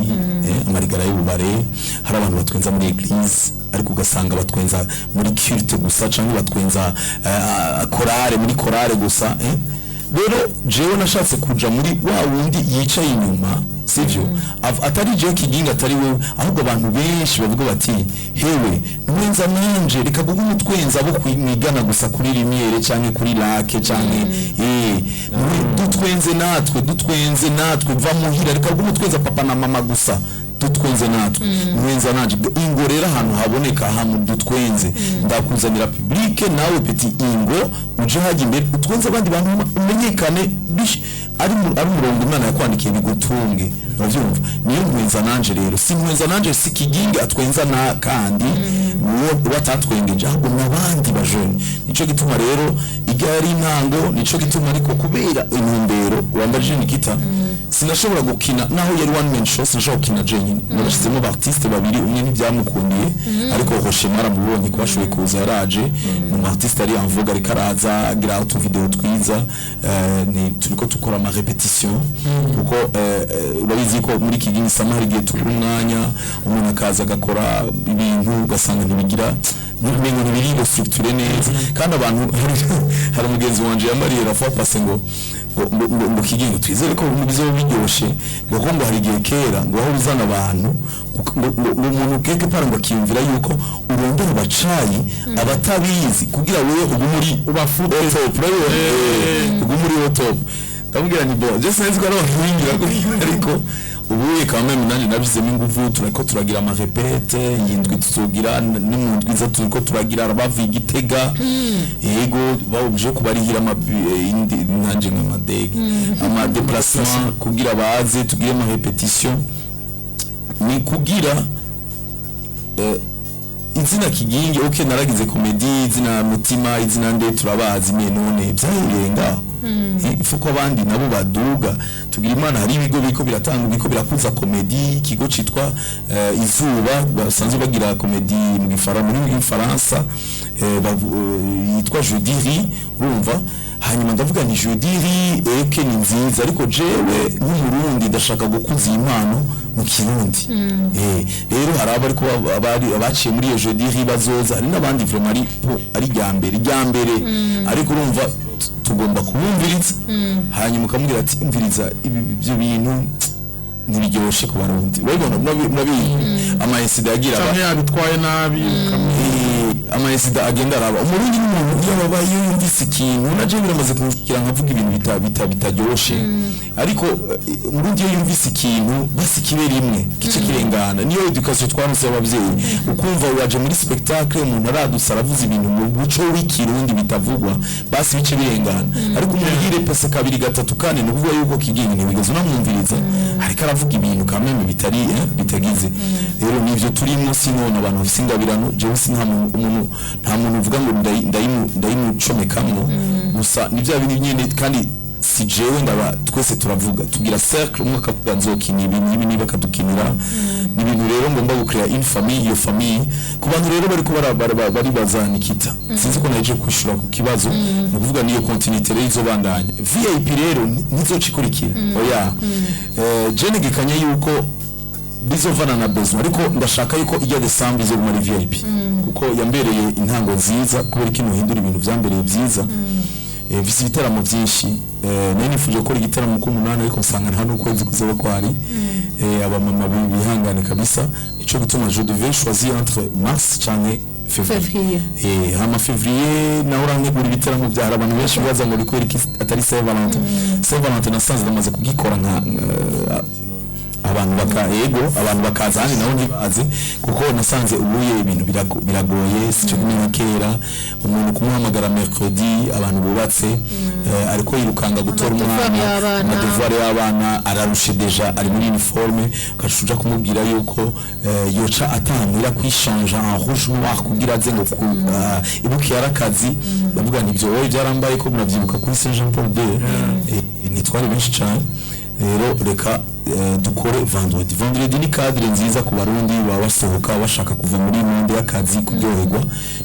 amarigara y'ububare. Hari abantu batwenza muri église, ariko ugasanga batwenza muri culte gusa, cyangwa batwenza chorale, muri chorale gusa. Rero jewe nashatse kuja muri wa wundi yicaye inyuma, sivyo? Atari jewe Kigingi, atari wewe, ahubwo abantu benshi bavuga bati hewe Ntwenza Nanje, reka guha umutwenza abo mwigana gusa kuri Lumière canke kuri Lac canke dutwenze natwe, dutwenze natwe, va muhira, reka guha umutwenza papa na mama gusa, dutwenze natwe. Ntwenza Nanje, ingo rero ahantu haboneka ahantu dutwenze, ndakuzanira public, nawe petit ingo uje hajya imbere utwenze abandi bantu, umenyekane, ari umurongo Imana yakwandikiye bigutunge, urabyumva? Niyo Ntwenza Nanje. Rero si Ntwenza Nanje, si Kigingi atwenza na kandi uwo watatwengeje, ahubwo n'abandi bajene. Nico gituma rero ijya yari intango, nico gituma, ariko kubera intumbero wambajije Nikita, sinashobora gukina naho yari one man show, sinashobora gukina jenyine. Narashizemo aba artiste babiri, umwe ntibyamukundiye, ariko Rocher mwaramubonye ko ashoboye kuza, yaraje, ni umu artiste ari en vogue, ariko araza agira utu video twiza. Ni turiko tukora ama répétition, kuko urabizi ko muri Kigingi Summer hari igihe tubura umwanya, umuntu akaza agakora ibintu ugasanga ntibigira, ntumengo ntibiri structuré neza. Kandi abantu, hari umugenzi wanje yambariye la fois passée ngo Kigingi, twizere ko bizoba biryoshe, ngo ko ngo hari igihe kera ngo aho uzana abantu ngo umuntu quelque part ngo akiyumvira yuko urondera abacayi abatabizi kugira wewe ugume uri Ubafute. au top, urabibona? Ugume uri au top. Ndamubwira nti bon, je sinzi ko ari abantu bingira, ariko Ubuye quand même nanjye nabizemo ingufu, turako turagira ama répète. Iyi ndwi tuzogira, ni mu ndwi iza turiko turagira abavuye Igitega, yego, bawubije kubarihira nanje nk'amadege, ama déplacement kugira baze tugire ama répétition. Ni kugira izina Kigingi, ok, naragize comédie, izina Mutima, izina nde, turabazi, mais none byahereye ngaho? Il faut ko abandi nabo baduga. Tugira Imana, hari ibigo biriko biratanga, biriko birakuza comédie, ikigo citwa Izuba, basanzwe bagira comédie mu gifaransa, muri gifaransa, yitwa Jeudi. Urumva, hanyuma ndavuga nti Jeudi eke ni nziza, ariko jewe nk'Umurundi ndashaka gukuza iyi impano mu Kirundi. Rero hari abo ariko abari abaciye muri iyo Jeudi bazoza, hari n'abandi vraiment ari rya mbere, ariko urumva tugomba kubumviriza, hanyuma ukamubwira ati: "Umviriza, ibyo bintu ntibiryoshe ku Barundi." Urabibona, murabizi ama incident yagira Canke yabitwaye nabi. Ama incident agenda araba. Umurundi n'umuntu iyo ababaye, iyo yumvise ikintu, naje biramaze kunshikira nkavuga ibintu bitaryoshe, ariko Umurundi iyo yumvise ikintu, basi kibe rimwe kice kirengana. Niyo éducation twaronse y'abavyeyi. Ukumva waje muri spectacle, umuntu aradusa, aravuze ibintu mu muco w'Ikirundi bitavugwa, basi bice birengana. Ariko umuntu yirepese kabiri, gatatu, kane, ni ukuvuga yuko Kigingi ntiwigeze unamwumviriza, ariko aravuga ibintu kameme bitari bitagize. Rero nivyo turimo. Sinone abantu bafise ingabirano, jewe si nta muntu, umuntu, nta muntu uvuga ngo ndayimucomekamwo gusa. Ni bya bintu nyene, kandi si jewe, ndaba twese turavuga, tugira cercle, umwe akavuga nzokina ibi n'ibi niba akadukinira. Ni ibintu rero ngomba gucrea une famille. Iyo famille, ku bantu rero bariko baribaza Nikita, sinzi ko naje kwishura ku kibazo, ni ukuvuga niyo continuité rero izobandanya. VIP rero ntizocikurikira, oya. Je negekanya yuko bizovana na besoin, ariko ndashaka yuko ijya décembre izoguma ari VIP, kuko yambereye intango nziza. Kubera ikintu hindura ibintu vyambereye vyiza. Mfise ibitaramo byinshi. Nari nifuje gukora igitaramo k'umunani, ariko nsanga nta n'ukwezi kuzoba kwari. Abamama bihangane kabisa. Nico gituma je devais choisir entre mars canke février. Février. Hama février naho urantegura ibitaramo bya, hari abantu benshi bibaza ngo ni kubera iki atari Saint Valentin. Saint Valentin nasanze namaze kugikora nka abantu baka, ego, abantu bakaza handi nabo ntibaze, kuko nasanze ubuye ibintu biragoye, sico kimwe nka kera. Umuntu kumuhamagara mercredi, abantu bubatse, ariko yirukanga gutora Ama devoir umwana, y'abana. ama devoir y'abana, ararushe déjà, ari muri uniforme, ugaca uja kumubwira yuko yoca atahamwira kwishanja en rouge noir kugira aze ngo ku ibuke yarakazi. Ndavuga nti ibyo wowe byarambaye ko muravyibuka kuri Saint Jean Paul II, ntitwari benshi cyane. Rero reka dukore vendredi. Vendredi ni cadre nziza ku Barundi baba basohoka, bashaka kuva muri monde y'akazi, kuryoherwa.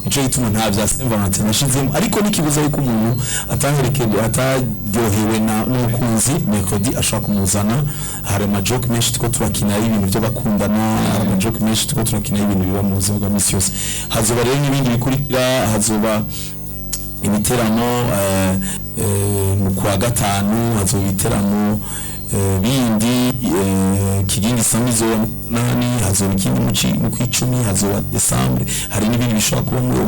Nico gituma nta bya Saint Valentin nashizemo, ariko nikibuza yuko umuntu atangerekeje, ataryohewe na n'umukunzi mercredi, ashobora kumuzana. Hari ama joke menshi tuko turakina y'ibintu by'abakundana, hari ama joke menshi tuko turakina y'ibintu biba mu buzima bwa misi yose. Hazoba rero n'ibindi bikurikira, hazoba ibiteramo mu kwa gatanu, hazoba ibiteramo bindi, Kigingi Samizo ya munani, hazoba ikindi mu kwicumi, hazoba décembre, hari n'ibindi bishobora kuba muri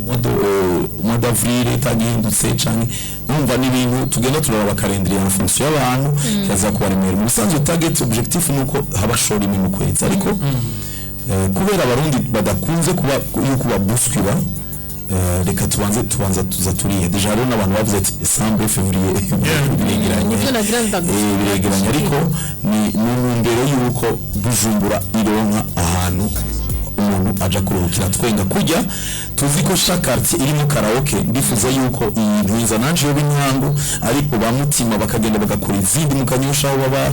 mois d'avril itagihindutse canke. Numva n'ibintu tugenda turaraba calendrier en fonction y'abantu kaza kubaremera. Mu bisanzwe target, objectif nuko haba show rimwe mu kwezi, ariko kubera Abarundi badakunze kuba yuko babuswira, reka tubanze tubanza tuza turiye. Déjà hariho n'abantu bavuze ati décembre, février biregeranye. Nivyo nagira ndagusa. Biregeranye, ariko ni mu ntumbero y'uko Bujumbura ironka ahantu umuntu aja kuruhukira, twenga kujya tuzi ko chaque quartier irimo karaoke. Ndifuza yuko iyi ntuiza nanje yoba intango, ariko ba Mutima bakagenda bagakora izindi mu Kanyosha aho baba,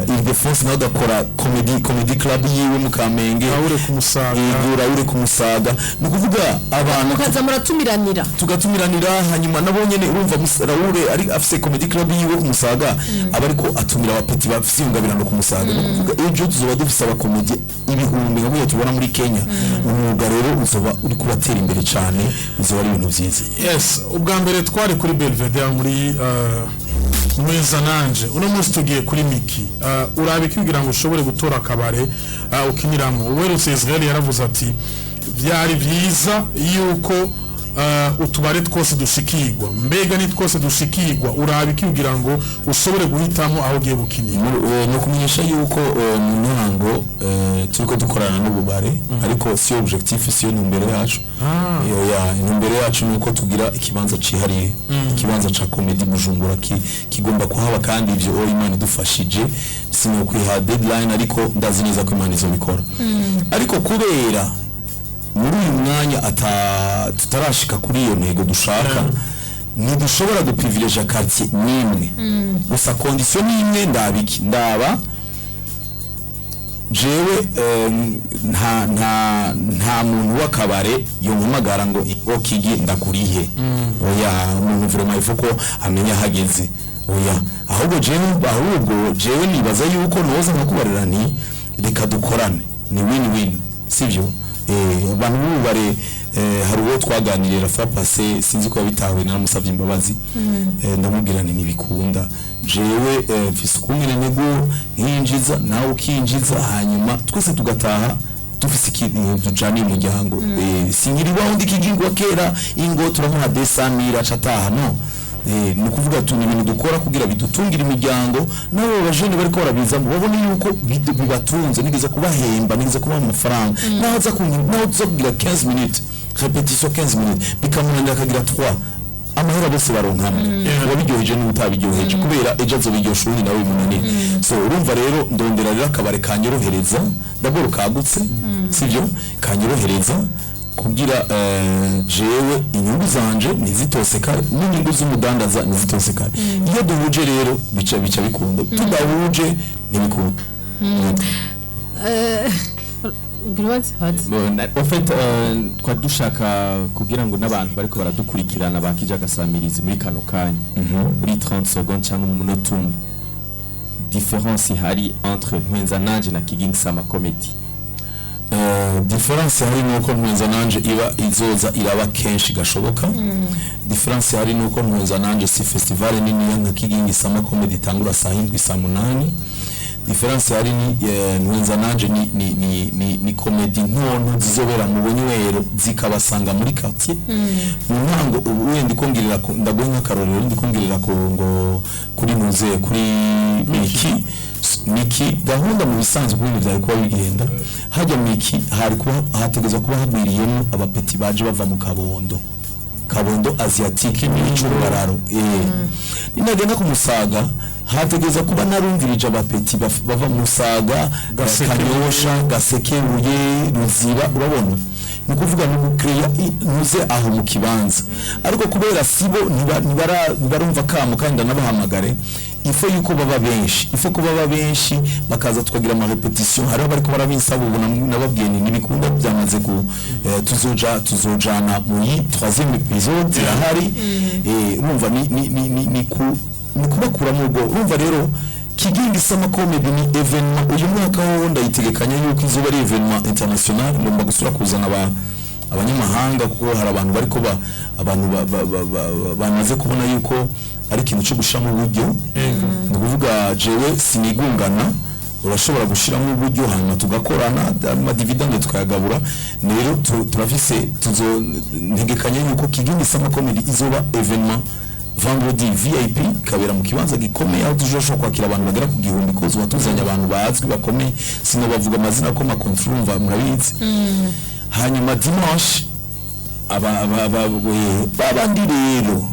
Ildefonse nawe agakora comedy club yiwe mu Kamenge. Raoul ku Musaga. Yego, Raoul ku Musaga. Ni ukuvuga abantu Mukaza muratumiranira. Tugatumiranira, hanyuma nabo nyene urumva Raoul ari afise comedy club yiwe ku Musaga, aba ariko atumira abapeti bafise ingabirano ku Musaga. Ni ukuvuga ejo tuzoba dufise abakomedi ibihumbi nka kuriya tubona muri Kenya. Umwuga rero uzoba uri kubatera imbere cyane, uzoba ari ibintu vyiza. Yes, ubwa mbere twari kuri Belvedere muri Mwiza nanje, uno munsi tugiye kuri Miki. Urabe kugira ngo ushobore gutora akabare ukiniramwo. Uwerutse Israel yaravuze ati byari byiza yuko utubare twose dushikirwa? Mbega ni twose dushikirwa? Uraba iki kugira ngo ushobore guhitamo aho ugiye gukinira? Ni ukumenyesha yuko mu ntango turiko dukorana n'ububare, ariko si objectif, siyo ntumbero yacu. Ya intumbero yacu ni uko tugira ikibanza cihariye, ikibanza ca comedy Bujumbura kigomba kuhaba. Kandi ivyo Imana idufashije, sinokwiha deadline, ariko ndazi neza ko Imana izobikora. Ariko kubera muri uyu mwanya ata tutarashika kuri iyo ntego dushaka, ntidushobora guprivileja quartier n'imwe. Gusa condition ni imwe, ndabiki ndaba jewe nta muntu w'akabare yompamagara ngo Kigi, ndakurihe. Oya, umuntu vraiment il faut ko amenya ahageze. Oya, ahubwo jewe nibaza yuko noza nkakubarira nti reka dukorane, ni win win, sivyo? Abantu b'ububare, hari uwo twaganiriye la fois passée, sinzi ko yabitahuye, naramusabye imbabazi. Ndamubwira nti ntibikunda, jewe mfise ukungene nego nkinjiza, nawe ukinjiza, hanyuma twese tugataha dufise ikintu tujaniye umuryango. Sinkiri wa wundi Kigingi wa kera, ingo turamuha 200 000 aca ataha. No ni ukuvuga tu ni ibintu dukora kugira bidutungire imiryango, n'abo bajene bariko barabizamo babone yuko bibatunze. Nigeze kubahemba, nigeze kubaha amafaranga, naho tuza kugira 15 minutes répétition, 15 minutes bikamunanira akagira 3, amahera bose baronkamo, uwabiryoheje n'utabiryoheje, kubera ejo azobiryosha uwundi nawe bimunanire. So urumva rero, ndondera rero akabare kanyorohereza d'abord kagutse, sivyo, kanyorohereza kugira jewe inyungu zanje ntizitosekare n'inyungu z'umudandaza ntizitosekare. Iyo duhuje rero bica bikunda, tudahuje ntibikunda. Ugira ubaze? Baze. Bon, en fait twari dushaka kugira ngo n'abantu bariko baradukurikirana bakije agasamirizi muri kano kanya, muri 30 secondes cyangwa mu munota umwe, différence ihari entre Ntwenza Nanje na Kigingi Summer Comedy. Différence hari nuko Ntwenza Nanje iba izoza iraba kenshi gashoboka. Différence hari nuko Ntwenza Nanje si festival nini nka Kigingi Summer Comedy itangura saa 7, saa 8. Différence hari ni Ntwenza Nanje ni comedy ntonto zizobera mu bunywero, zikabasanga muri quartier. Mu ntango ubu wenda ikongirira ndaguha nk'akarorero, ndikongirira ku ngo kuri muze kuri Miki gahunda mu bisanzwe ubundi byari kuba bigenda hajya Miki, hari kuba hategezwa kuba hagwiriyemo abapeti baje bava mu Kabondo Asiatique n'Icubararo. Ninagenda ku Musaga, hategeza kuba narumvirije abapeti bava mu Musaga, Gasekebuye. Kanyosha, Gasekebuye, Ruziba. Urabona, ni ukuvuga ni gukeya ntuze aho mu kibanza, ariko kubera sibo ntibarumva kamo, kandi ndanabahamagare ifo yuko baba benshi, ifo ko baba benshi bakaza tukagira ama répétition. Hariho bariko barabinsaba ubu, nababwiye ni ntibikunda, byamaze ku tuzojana muri troisième épisode irahari. Urumva ni kubakuramo ubwo. Urumva rero, Kigingi Summer Comedy ni événement uyu mwaka wo ndayitegekanya yuko izuba ari événement international. Ngomba gusura kuzana abanyamahanga, kuko hari abantu bariko ba abantu bamaze kubona yuko ari ikintu cyo gushiramo uburyo. Ni ukuvuga jewe sinigungana, urashobora gushiramo uburyo hanyuma tugakorana, amadividende tukayagabura. Rero turafise tuzo ntegekanya yuko Kigingi Summer Comedy izoba événement vendredi VIP, kabera mu kibanza gikomeye aho tuzoshobora kwakira abantu bagera ku 1000, ko zuba tuzanye abantu bazwi bakomeye, sinobavuga amazina ko makonfurumva murabizi. Hanyuma dimanche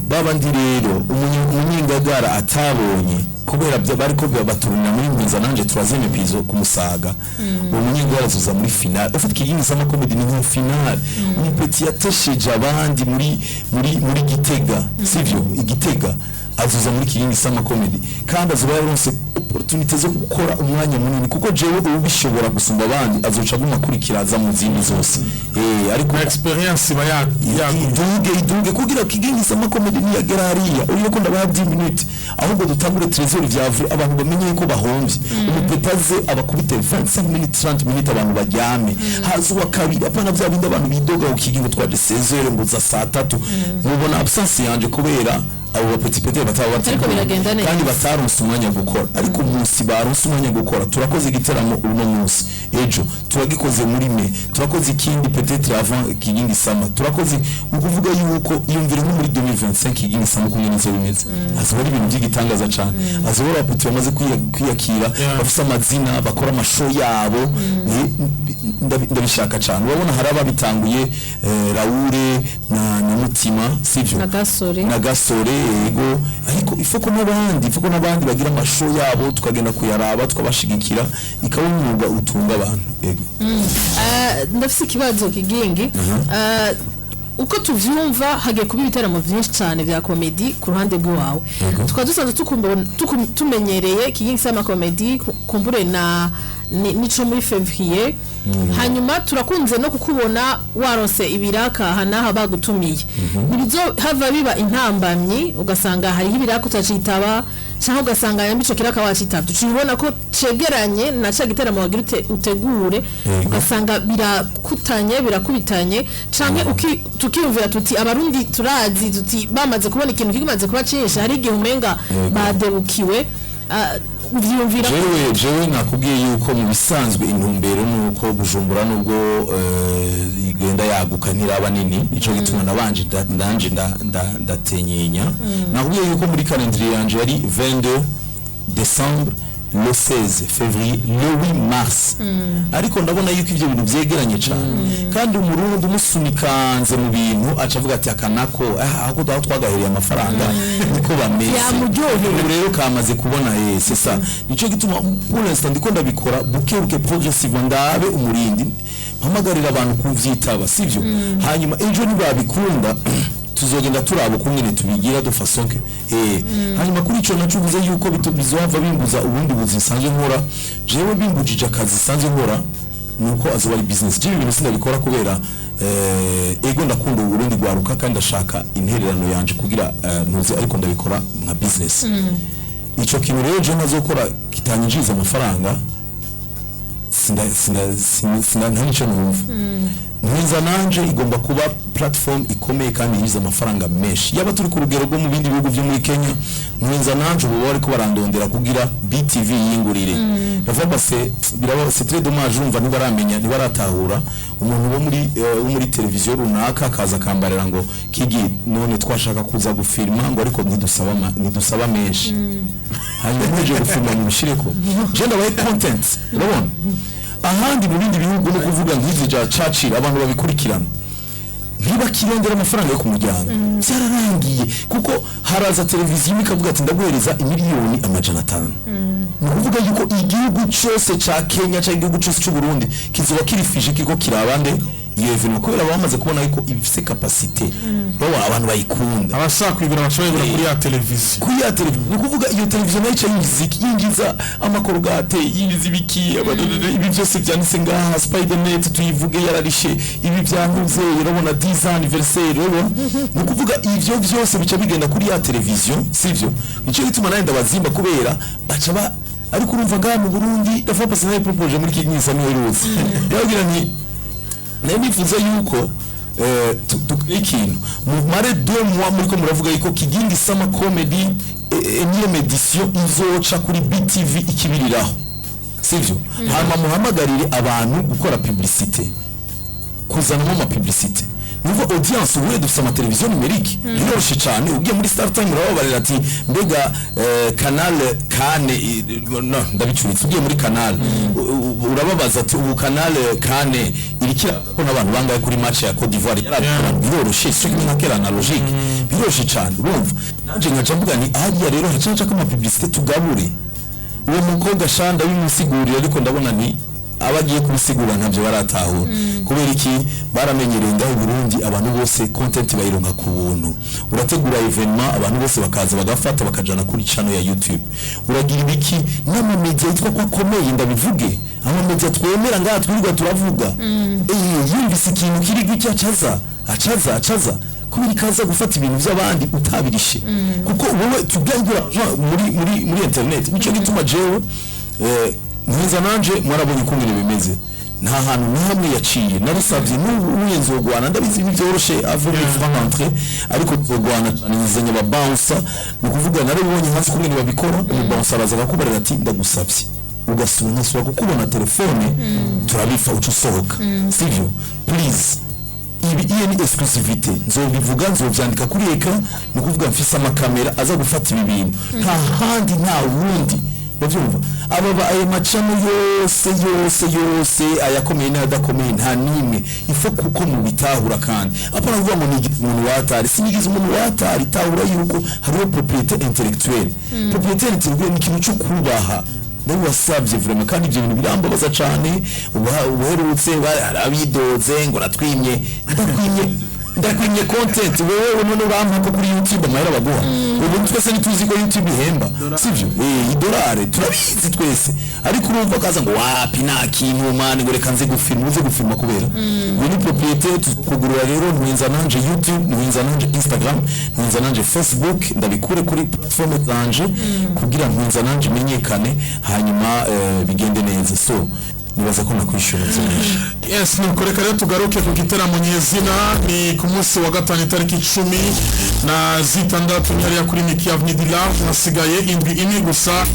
babandi rero umunyengagara atabonye kubera bariko baturunira muri Mpinza Nanje troisième épisode ku Musaga, uwo munyengagara azoza muri finale. Ufite Kigingi Summer Comedy ni nka finale. Umupeti yatesheje abandi muri Gitega, sivyo, Igitega, azoza muri Kigingi Summer Comedy kandi azoba yaronse opportunité zo gukora umwanya munini, kuko jewe ubu bishobora gusumba abandi, azoca aguma akurikira aza mu zindi zose, ariko expérience iba yaguye. Iduge kugira Kigingi Summer Comedy niyagera hariya uriyo ko ndabaha 10 minutes, ahubwo dutangure trésor vyavure, abantu bamenye yuko bahomvye. Umupetaze abakubite 25 minutes, 30 minutes, abantu baryame, haza uwa kabiri. Apana vya bindi abantu bidoga ku Kigingi twaje 16h ngo za saa 3, mubona absence yanje kubera abo bapeti pete bataba Ariko biragenda neza. kandi bataronse umwanya wo gukora. Ariko umunsi baronse umwanya wo gukora, turakoze igiteramo uno munsi. Ejo turagikoze muri mai, turakoze ikindi peut-être avant Kigingi Summer, turakoze. Ni ukuvuga yuko iyumvire nko muri 2025 Kigingi Summer kumwe n'izo bimeze, azoba ari ibintu by'igitangaza cyane, azoba ari abapetit bamaze kwiyakira, bafise amazina, bakora amashow yabo. Ndabishaka cyane. Urabona hari ababitanguye, Raoul na Mutima, sivyo? Na Gasore. Na Gasore, yego. Ariko ifoko n'abandi bagira amashow yabo, tukagenda kuyaraba, tukabashigikira, ikaba umwuga utunga abantu, yego. Ndafise ikibazo, Kigingi. Uko tuvyumva, hagiye kuba ibiteramo vyinshi cane vya comedy ku ruhande rw'iwawe. Tukaba dusanzwe tumenyereye Kigingi Summer Comedy, kumbure na nico muri février. Hanyuma turakunze no kukubona waronse ibiraka aha n'aha bagutumiye. Ntibizohava biba intambamyi, ugasanga hariho ibiraka utacitaba, cyangwa ugasanga yamba ico kiraka wacitavye, uciye ubona ko cegeranye na ca giteramo wagira utegure, ugasanga birakutanye, birakubitanye, canke tukiyumvira tuti Abarundi turazi tuti bamaze kubona ikintu kimaze kuba cinshi, hari igihe umenga badebukiwe. Uvyiyumvira? Jewe nakubwiye yuko mu bisanzwe intumbero nuko Bujumbura nubwo igenda yaguka ntiraba nini, nico gituma nabanje ndanje ndatenyenya. Nakubwiye yuko muri calendrier yanje yari 22 décembre, le 16 février, le 8 mars, ariko ndabona yuko ivyo bintu vyegeranye cyane, kandi Umurundi umusunikanze mu bintu aca avuga ati akanako aho aho twagahereye amafaranga niko bameze. Yamuryoheye. Ubu rero kamaze kubona, c'est ça. Nico gituma pour l'instant ndiko ndabikora buke buke, progressivement, ndabe umurindi, mpamagarira abantu kuvyitaba, sivyo? Hanyuma ejo nibabikunda tuzogenda turaba ukungene tubigira de façon que hanyuma kuri ico naco uvuze yuko bizohava bimbuza ubundi buzi nsanzwe nkora, jewe bimbujije akazi nsanzwe nkora nuko azoba ari business. Jewe ibintu sindabikora kubera ego ndakunda Uburundi gwaruka kandi ndashaka intererano yanje kugira ntuze, ariko ndabikora nka business. Ico kintu rero je ntazokora kitanyinjiriza amafaranga, sinda nta nico numva. Mwiza nanje igomba kuba platform ikomeye kandi yinjiza amafaranga menshi, yaba turi ku rugero rwo mu bindi bihugu byo muri Kenya. Mwiza nanje ubu bariko barandondera kugira BTV yingurire. Ndavuga se biraba, c'est très dommage. Urumva ntibaramenya, ntibaratahura. Umuntu wo muri televiziyo runaka akaza akambarira ngo "Kigi, none twashaka kuza gufilma," ngo "ariko ntidusaba menshi." Hanyuma muje gufilma mubishireko, je ndabaye content. Urabona ahandi mu bindi bihugu, no kuvuga nk'izi ja Churchill, abantu babikurikirana ntibakirondera amafaranga yo ku muryango, byararangiye, kuko haraza televiziyo imwe ikavuga ati "Ndaguhereza 500,000,000." Ni ukuvuga yuko igihugu cyose ca Kenya cyangwa igihugu cyose cy'u Burundi kizoba kirifije, kiriko kirabande iyo événement, kubera bamaze kubona yuko ifise capacité, urabona abantu bayikunda. Abashaka kuyigura bashobora kuyigura kuri ya televiziyo. Kuri ya televiziyo. Ni ukuvuga iyo televiziyo nayo ica yinjiza iki? Yinjiza amakorogate, yinjiza ibiki, ibi byose byanditse ngaha. Spidernet tuyivuge, yararishe ibi byantuze, urabona 10 anniversaire, urabona. Ni ukuvuga ivyo byose bica bigenda kuri ya televiziyo, sivyo? Nico gituma nawe ndabazimba kubera baca ba, ariko urumva ngaha mu Burundi ndavuga parce que nayo proposé muri Kigingi Summer iherutse, ndababwira nti nayo nifuza yuko dukora ikintu mumare 2 mois muriko muravuga yuko Kigingi Summer Comedy énième édition izoca kuri BTV ikibiriraho, sivyo? Hanyuma muhamagarire abantu gukora publicité, kuzanamo ama publicité. Nuva audience, ubuye dufite amateleviziyo numérique, biroroshye cyane. Ugiye muri Star Time urababarira ati mbega Canal kane no ndabicuritse. Ugiye muri Canal urababaza ati ubu Canal kane irikira ko n'abantu bangaye kuri match ya Cote d'Ivoire? Biroroshye, cyo kimwe nka kera analogique, biroroshye cyane. Urumva nanje nkaca mvuga ni hariya rero hacaca ko ama publicité tugabure. Uwo mukobwa shanda bimusigurira, ariko ndabona ni abagiye kubisigura ntabyo baratahura. Kubera iki? Baramenyereye ngaho i Burundi abantu bose content bayironka ku buntu. Urategura événement, abantu bose bakaza bagafata bakajana kuri channel ya YouTube, uragira ibiki n'amamedia yitwa ko akomeye, ndabivuge, amamedia twemera ngaha twirirwa turavuga, yumvise ikintu kiri gutya acaza acaza acaza kubera ikaza gufata ibintu by'abandi utabirishe, kuko wowe tugangura muri internet. Nico gituma jewe nkiza nanje mwarabonye uko ibintu bimeze, nta hantu na hamwe yaciye narusabye. N'ubu uye nzogwana, ndabizi ntibyoroshe avec franc entrée, ariko tuzogwana cyane. Nzanye aba bouncer, ni ukuvuga narabibonye hasi kumwe babikora. Umu bouncer araza akakubarira ati "Ndagusabye." Ugasubira nkasubira kukubona telefone, turabifa, uca usohoka, sivyo? Please, ibi iyo ni exclusivité, nzobivuga, nzovyandika kuri écran. Ni ukuvuga mfise amakamera aza gufata ibi bintu, nta handi, nta wundi. Uravyumva? Aba ayo macamo yose yose yose, ayakomeye n'ayadakomeye, nta nimwe ifo, kuko mubitahura. Kandi apana kuvuga ngo nigize umuntu watari, sinigize umuntu watari. Tahura yuko hariho propriété intellectuelle. Propriété intellectuelle ni ikintu cyo kubaha. Ndabibasabye vraiment, kandi ibyo bintu birambabaza cane. Ubuherutse abidoze ngo natwimye, ndakwimye, ndakwimye content wewe? None urampa ko kuri YouTube amahera baguha? Ubu twese ntituzi ko YouTube ihemba, sivyo? Idolari turabizi twese, ariko urumva akaza ngo wapi, nta kintu man, ngo reka nze gufilma. Uze gufilma kubera iyo ni propriété. Kugurura rero ntwinza nanje YouTube, ntwinza nanje Instagram, ntwinza nanje Facebook, ndabikure kuri platform zanje kugira ntwinza nanje imenyekane, hanyuma bigende neza. So nibaza ko nakwishura byinshi. Yes, nuko reka rero tugaruke ku giteramo nyezina. Ni ku munsi wa gatanu, itariki 16, ni hariya kuri Miki Avenue du Large. Hasigaye indwi imwe gusa.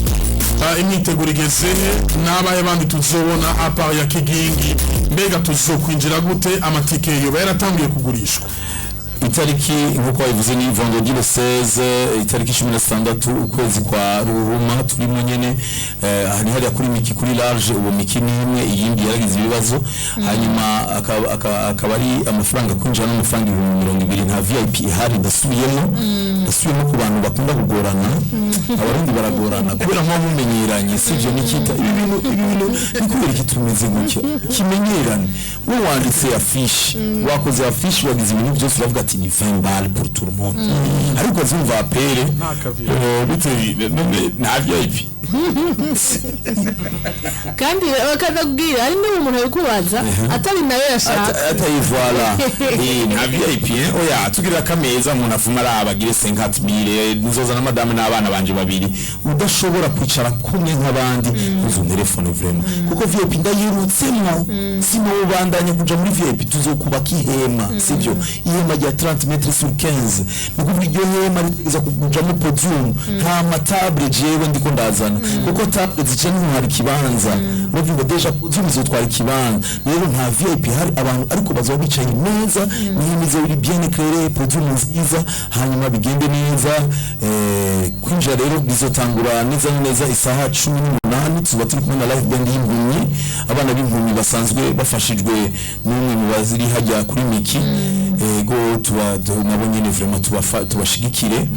Imyiteguro igeze he? N'abahe bandi tuzobona à part ya Kigingi? Mbega tuzokwinjira gute? Amatike yoba yaratangiye kugurishwa? Itariki nk'uko babivuze ni vendredi le 16, itariki 16 ukwezi kwa Ruhuma turimo nyene. Hari hariya kuri Miki, kuri Large. Ubu Miki ni imwe, iyindi yaragize ibibazo. Hanyuma akaba ari amafaranga kwinjira n'amafaranga 20,000, nta VIP ihari. Ndasubiyemo, ndasubiyemo ku bantu bakunda kugorana. Abarundi baragorana kubera nko mumenyeranye, sivyo? Nikita, ibi bintu ni kubera iki tumeze gutya? Kimenyerane. Wowe wanditse affiche, wakoze affiche, wagize ibintu byose, uravuga ati ni 20 balles pour tout le monde, ariko azumva apere bitewe none nta VIP. Kandi bakanakubwira hari n'ubu umuntu abikubaza atari nayo yashaka. Atayivoila, nta VIP, eh? Oya, tugira akameza umuntu afuma araba agire 50,000, nzoza na madame n'abana banje babiri. Udashobora kwicara kumwe nk'abandi, uzo telefone vraiment, kuko VIP ndayirutsemo, sinobandanya kuja muri VIP. Tuzokubaka ihema, sivyo? Ihema rya 30 mètres sur 15, ni kuvuga iryo hema ritegeza kujamo podium. Nta matable jewe ndiko ndazana, kuko table zica ntwara ikibanza. Uravyumva? Déjà podium izotwara ikibanza. Rero nta VIP hari, abantu ariko bazoba bicaye neza, n'ihema biri bien éclairé, podium nziza, hanyuma bigende neza. Kwinjira rero bizotangura neza na neza isaha 18. Tuba turi kumwe na live band y'impumyi, abana b'impumyi basanzwe bafashijwe n'umwe mu baziri hajya kuri Miki. Ego, tuba nabo nyene vraiment tubashigikire.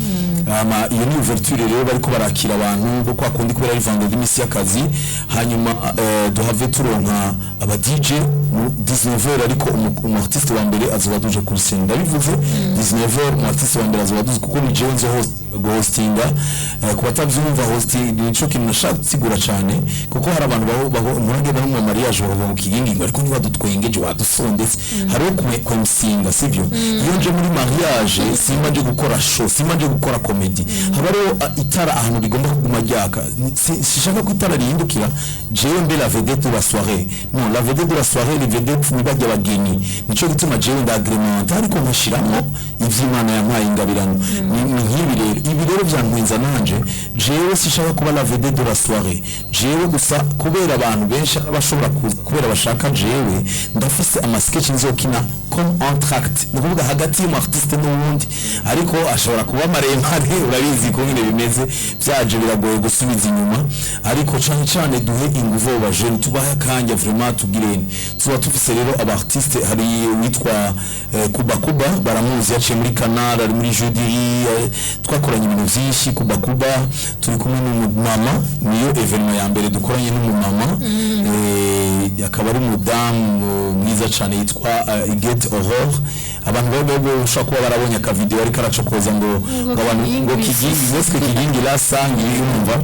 Hama iyo ni ouverture rero, bariko barakira abantu bo kwa kundi, kubera ari vendredi, imisi y'akazi. Hanyuma duhave turonka aba DJ mu 19h, ariko umu artiste wa mbere azoba duje kuri scène. Ndabivuze, 19h umu artiste wa mbere azoba duze, kuko ni jewe nzo host guhostinga. Ku batavyumva, hosting nico kintu nashaka gusigura cane, kuko hari abantu baho baho muragenda no mu mariage bava mu Kigingi ngo ariko ntibadutwengeje, wadusondetse. Hariho kwemsinga, sivyo? Iyo nje muri mariage simba nje gukora show, simba nje gukora comedy. Haba hariho itara ahantu rigomba kuguma ryaka. Sishaka ko itara rihindukira jewe mbe la vedette de la soirée. Non, la vedette de la soirée, les vedettes ni barya bageni. Nico gituma jewe ndagrémente, ariko nkashiramo ivy'Imana yampaye ingabirano. Ni nk'ibi rero, ibi rero vyankwenza nanje. Jewe sishaka kuba la vedette de la soirée jewe gusa, kubera abantu benshi bashobora kuza kubera bashaka jewe. Ndafise ama sketch nzokina comme entracte, ni ukuvuga hagati y'umu artiste n'uwundi, ariko ashobora kuba maremare. Urabizi ko nyine bimeze byaje biragoye gusubiza inyuma, ariko cane cane duhe inguvu abo bajene, tubahe akanya vraiment, tugirene. Tuba tufise rero aba artiste, hari uwitwa Kuba Kuba, baramuzi, yaciye muri Canal, ari muri Judiri, twakoranye ibintu vyinshi. Kuba Kuba, turi kumwe n'umumama, niyo événement ya mbere dukoranye n'umumama, akaba ari umudamu mwiza cane yitwa Igete Aurore. Abantu baba bashobora kuba barabonye akavideo ariko aracokoza ngo abantu ngo Kigingi wese, Kigingi lasangi, yumva.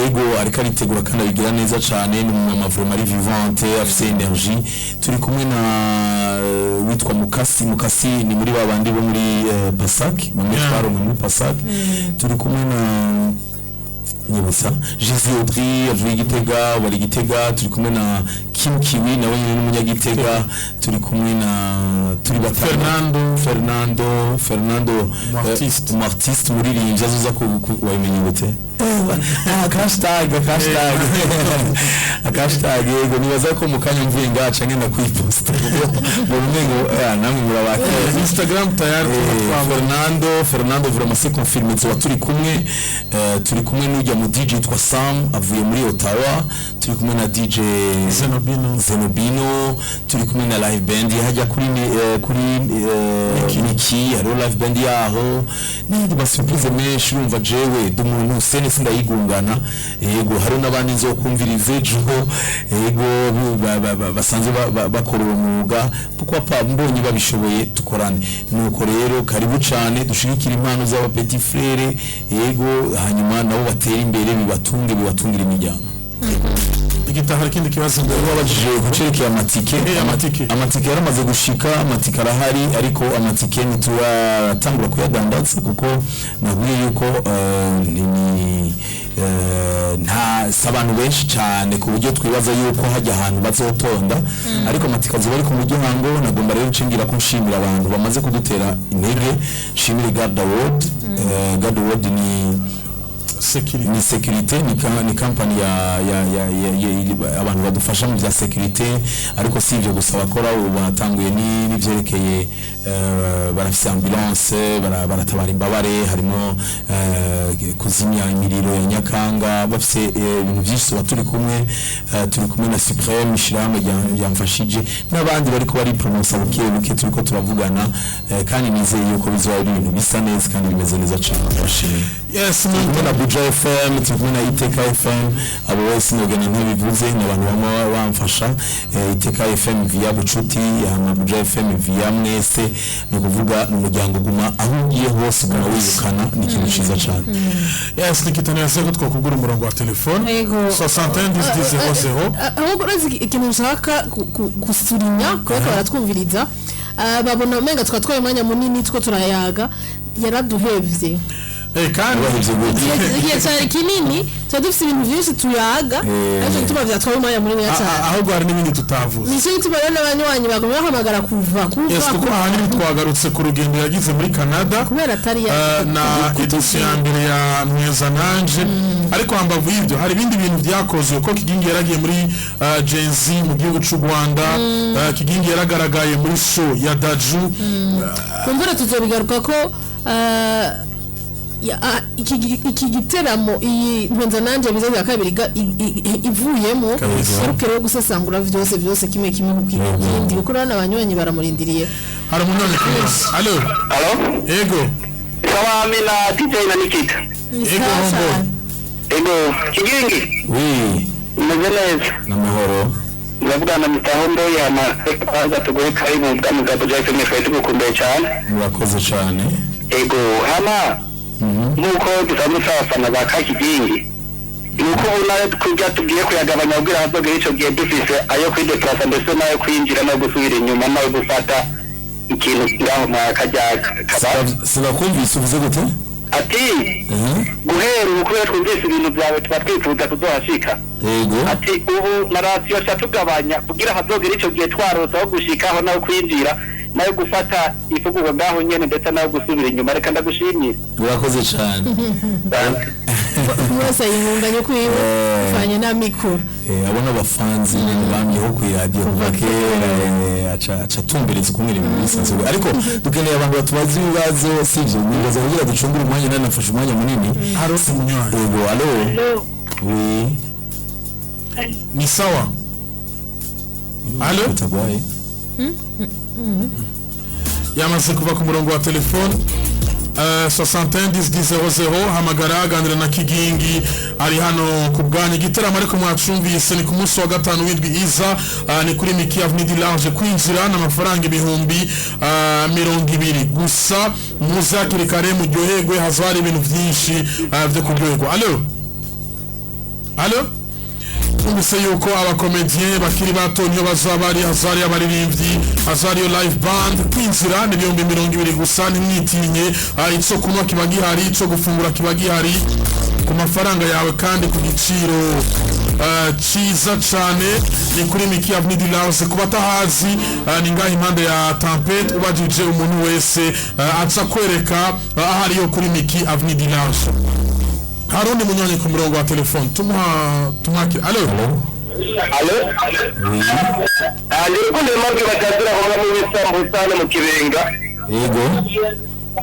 Ego, ariko aritegura kandi abigira neza cane. Ni umumama vraiment ari vivante, afise énergie. Turi kumwe na witwa Mukasi. Mukasi ni muri babandi bo muri Pasak, bamwe twaronka muri Pasak. Turi kumwe na Nyibutsa Jésus Audrey avuye Gitega, wari Gitega, turi kumwe na Kim Kiwi, nawe nyine n'umunyagitega, turi kumwe na turi batanu. Fernando. Fernando Umu artiste. Umu artiste, umuririmbyi azoza wabimenye gute? Hashtag yego, nibaza ko mu kanya mvuye ngaca ngenda kuyiposta kuko ngo umengo namwe murabakira. Instagram tayari. Fernando vraiment c'est confirmé, tuba turi kumwe, turi kumwe n'ujya mu DJ yitwa Sam avuye muri Ottawa, turi kumwe na DJ Zenobino. Zenobino, turi kumwe na live band hajya kuri Niki, hariho live band yaho n'ayandi ma surprise menshi. Urumva jewe ndi umuntu sene sindayigungana, yego hari n'abandi nzokumviriza ejo, yego basanzwe bakora uwo mwuga, pourquoi pas mbonye babishoboye dukorane. Nuko rero karibu cyane, dushigikira impano z'aba petit frère, yego, hanyuma nabo batera imbere, bibatunge, bibatungire imiryango. Igitaha hari ikindi kibazo Wari wabajije ku cerekeye amatike. Amatike. Amatike yaramaze gushika, amatike arahari, ariko amatike ntituratangura kuyadandaza kuko nabwiye yuko nta si abantu benshi cyane ku buryo twibaza yuko hajya ahantu bazotonda, ariko amatike azoba ari ku muryango. Nagomba rero nshingira ko nshimira abantu bamaze kudutera intege, nshimire Garda World. Garda World ni Security. Ni sécurité, ni company ya abantu badufasha mu bya sécurité, ariko si ibyo gusa bakora, ubu batanguye n'ivyerekeye barafise ambulance, baratabara imbabare, harimo kuzimya imiriro ya Nyakanga, bafise ibintu byinshi. Tuba turi kumwe, turi kumwe na Supreme, ishirahamwe ryamfashije, n'abandi bariko bari promosa buke buke, turiko turavugana, kandi nizeye yuko bizoba ari ibintu bisa neza kandi bimeze neza cane. Ndabashimiye. Yes. Turi kumwe na Buja FM, turi kumwe na Iteka FM, abo bose nogena ntibivuze, ni abantu bama bamfasha. Iteka FM via Bucuti, hama Buja FM via mwese, ni ukuvuga ni umuryango uguma aho ugiye hose uguma wirukana, ni ikintu ciza cane. Yes, Nikita, neza ko twakugura umurongo wa telefone. Yego. 61 10 10 00. Ahubwo urazi ikintu nshaka gusurinya kubera ko baratwumviriza, babona umenga twatwaye umwanya munini two turayaga, yaraduhevye. Kandi Wahevye gute? Igihe cyari kinini, tuba dufite ibintu byinshi tuyaga, ariko gituma byatwaye umwanya munini cyane. Ahubwo hari n'ibindi tutavuze. Nicyo gituma rero n'abanywanyi bagumye bahamagara kuva kuva Yes, kuko ahanini twagarutse ku rugendo yagize muri Canada kubera atari ya na edition ya mbere ya Ntweza Nanje, ariko hambavu y'ibyo hari ibindi bintu byakozwe, ko Kigingi yaragiye muri Gen Z mu gihugu cy'u Rwanda, Kigingi yaragaragaye muri show ya Daju. Kumbura tuzobigaruka ko iki giteramo, iyi Ntwenza Nanje biza bya kabiri ivuyemo, Kabisa. ariko rero gusesangura vyose vyose kimwe kimwe ku kindi, kuko urabona abanywanyi baramurindiriye. Hari umunani ku murongo. Allo? Halo? Ego. Sawa Amina, DJ na Nikita. Ni Ego, sawa hombo. cyane. Ego, Kigingi, Oui. umeze neza. N'amahoro. Ndavugana na Mr. Hombo yama kwanza tuguhe karibu mu bwami bwa Buja FM, twari tugukumbuye cyane. Murakoze cane. Ego, hama nk'uko dusanzwe turi abafana ba ka Kigingi, nuko ubu nayo kurya tugiye kuyagabanya kugira hazogere ico gihe dufise ayo kwideplasa ndetse n'ayo kwinjira no gusubira inyuma n'ayo gufata ikintu ngaho mwa kajya kaba. Sinakumvise, uvuze gute? Ati guhera ubu, kubera twumvise ibintu byawe tuba twifuza kuzohashika. Yego. Ati ubu na rasiyo ca tugabanya kugira hazogera ico gihe twarose aho gushikaho naho kwinjira nayo gufata ifungurwa ngaho nyene ndetse nayo gusubira inyuma. Reka ndagushimire. Urakoze cane. Umwe wese yingunganye kwiwe bivanye n'amikoro. Abo n'abafanzi nyene bamyeho ku iradiyo kuva kera, aca atumbereza ukuntu ibintu bisanzwe, ariko dukeneye abantu batubaza ibibazo, sivyo? Nibaza kugira ducungure umwanya, nani nafashe umwanya munini. Hari umunywanyi. Yego, allo? Oui. Ni sawa, allo? Utagwaye. Yamaze kuva ku murongo wa telefone. 61 10 00, hamagara, aganira na Kigingi ari hano ku bwanyu. Igitaramo ariko mwacumvise ni ku munsi wa gatanu w'indwi iza, ni kuri Miki Avenue du Large, kwinjira n'amafaranga 20,000 gusa. Muze hakiri kare muryoherwe, haza hari ibintu byinshi byo kuryoherwa. Allo, allo? Twumvise yuko abakomediye bakiri bato niyo bazaba bari, hazari abaririmbyi, hazariyo live band. Kwinjira ni 20,000 gusa, ntimwitinye. Ico kunywa kiba gihari, ico gufungura kiba gihari. Ku mafaranga yawe kandi ku giciro ciza cane. Ni kuri Miki Avenue du Large. Ku batahazi, ni ngaho impande ya Tempête. Ubajije umuntu wese, aca kwereka ahariyo kuri Miki Avenue du Large. Hari undi munywanyi ku murongo wa telefone, tumuha tumwakira. Allo? Allo? Ndi Rukundo Aimable, batazira kumwe mu bisambusa hano mu Kibenga. Yego.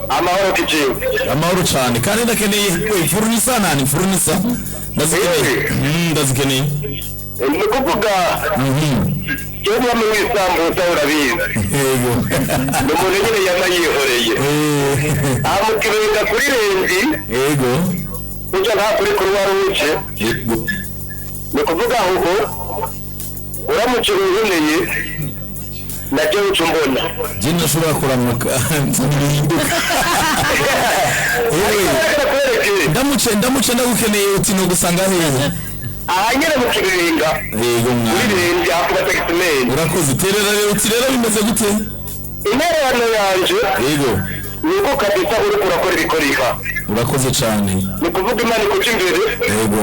Amahoro kijiwe. Amahoro cyane, kandi ndakeneye we fournisseur, nani fournisseur, ndazikeneye. Ndazikeneye. Ni ukuvuga jewe muba mu bisambusa, urabizi. Yego. Ni umuntu nyine yama yihoreye. Aha mu Kibenga kuri Renzi, Yego. ujya nta kuri Croix Rouge. Yego. Ni ukuvuga ngo uramutse unkeneye, nabyo uca umbona. Je ndashobora kuramuka ntibihinduka. Ariko reka nakwereke. Ndamutse ndagukeneye, uti no gusanga hehe? Aha nyine mu Kibenga. Yego. Kuri Mwana. Renzi, aho kuba taximan. Urakoze. Terera rero, uti rero bimeze gute? Intererano yanje Yego. ni uko kabisa uriko urakora ibikorika. Urakoze cyane. Ni ukuvuga Imana ikuca imbere Yego.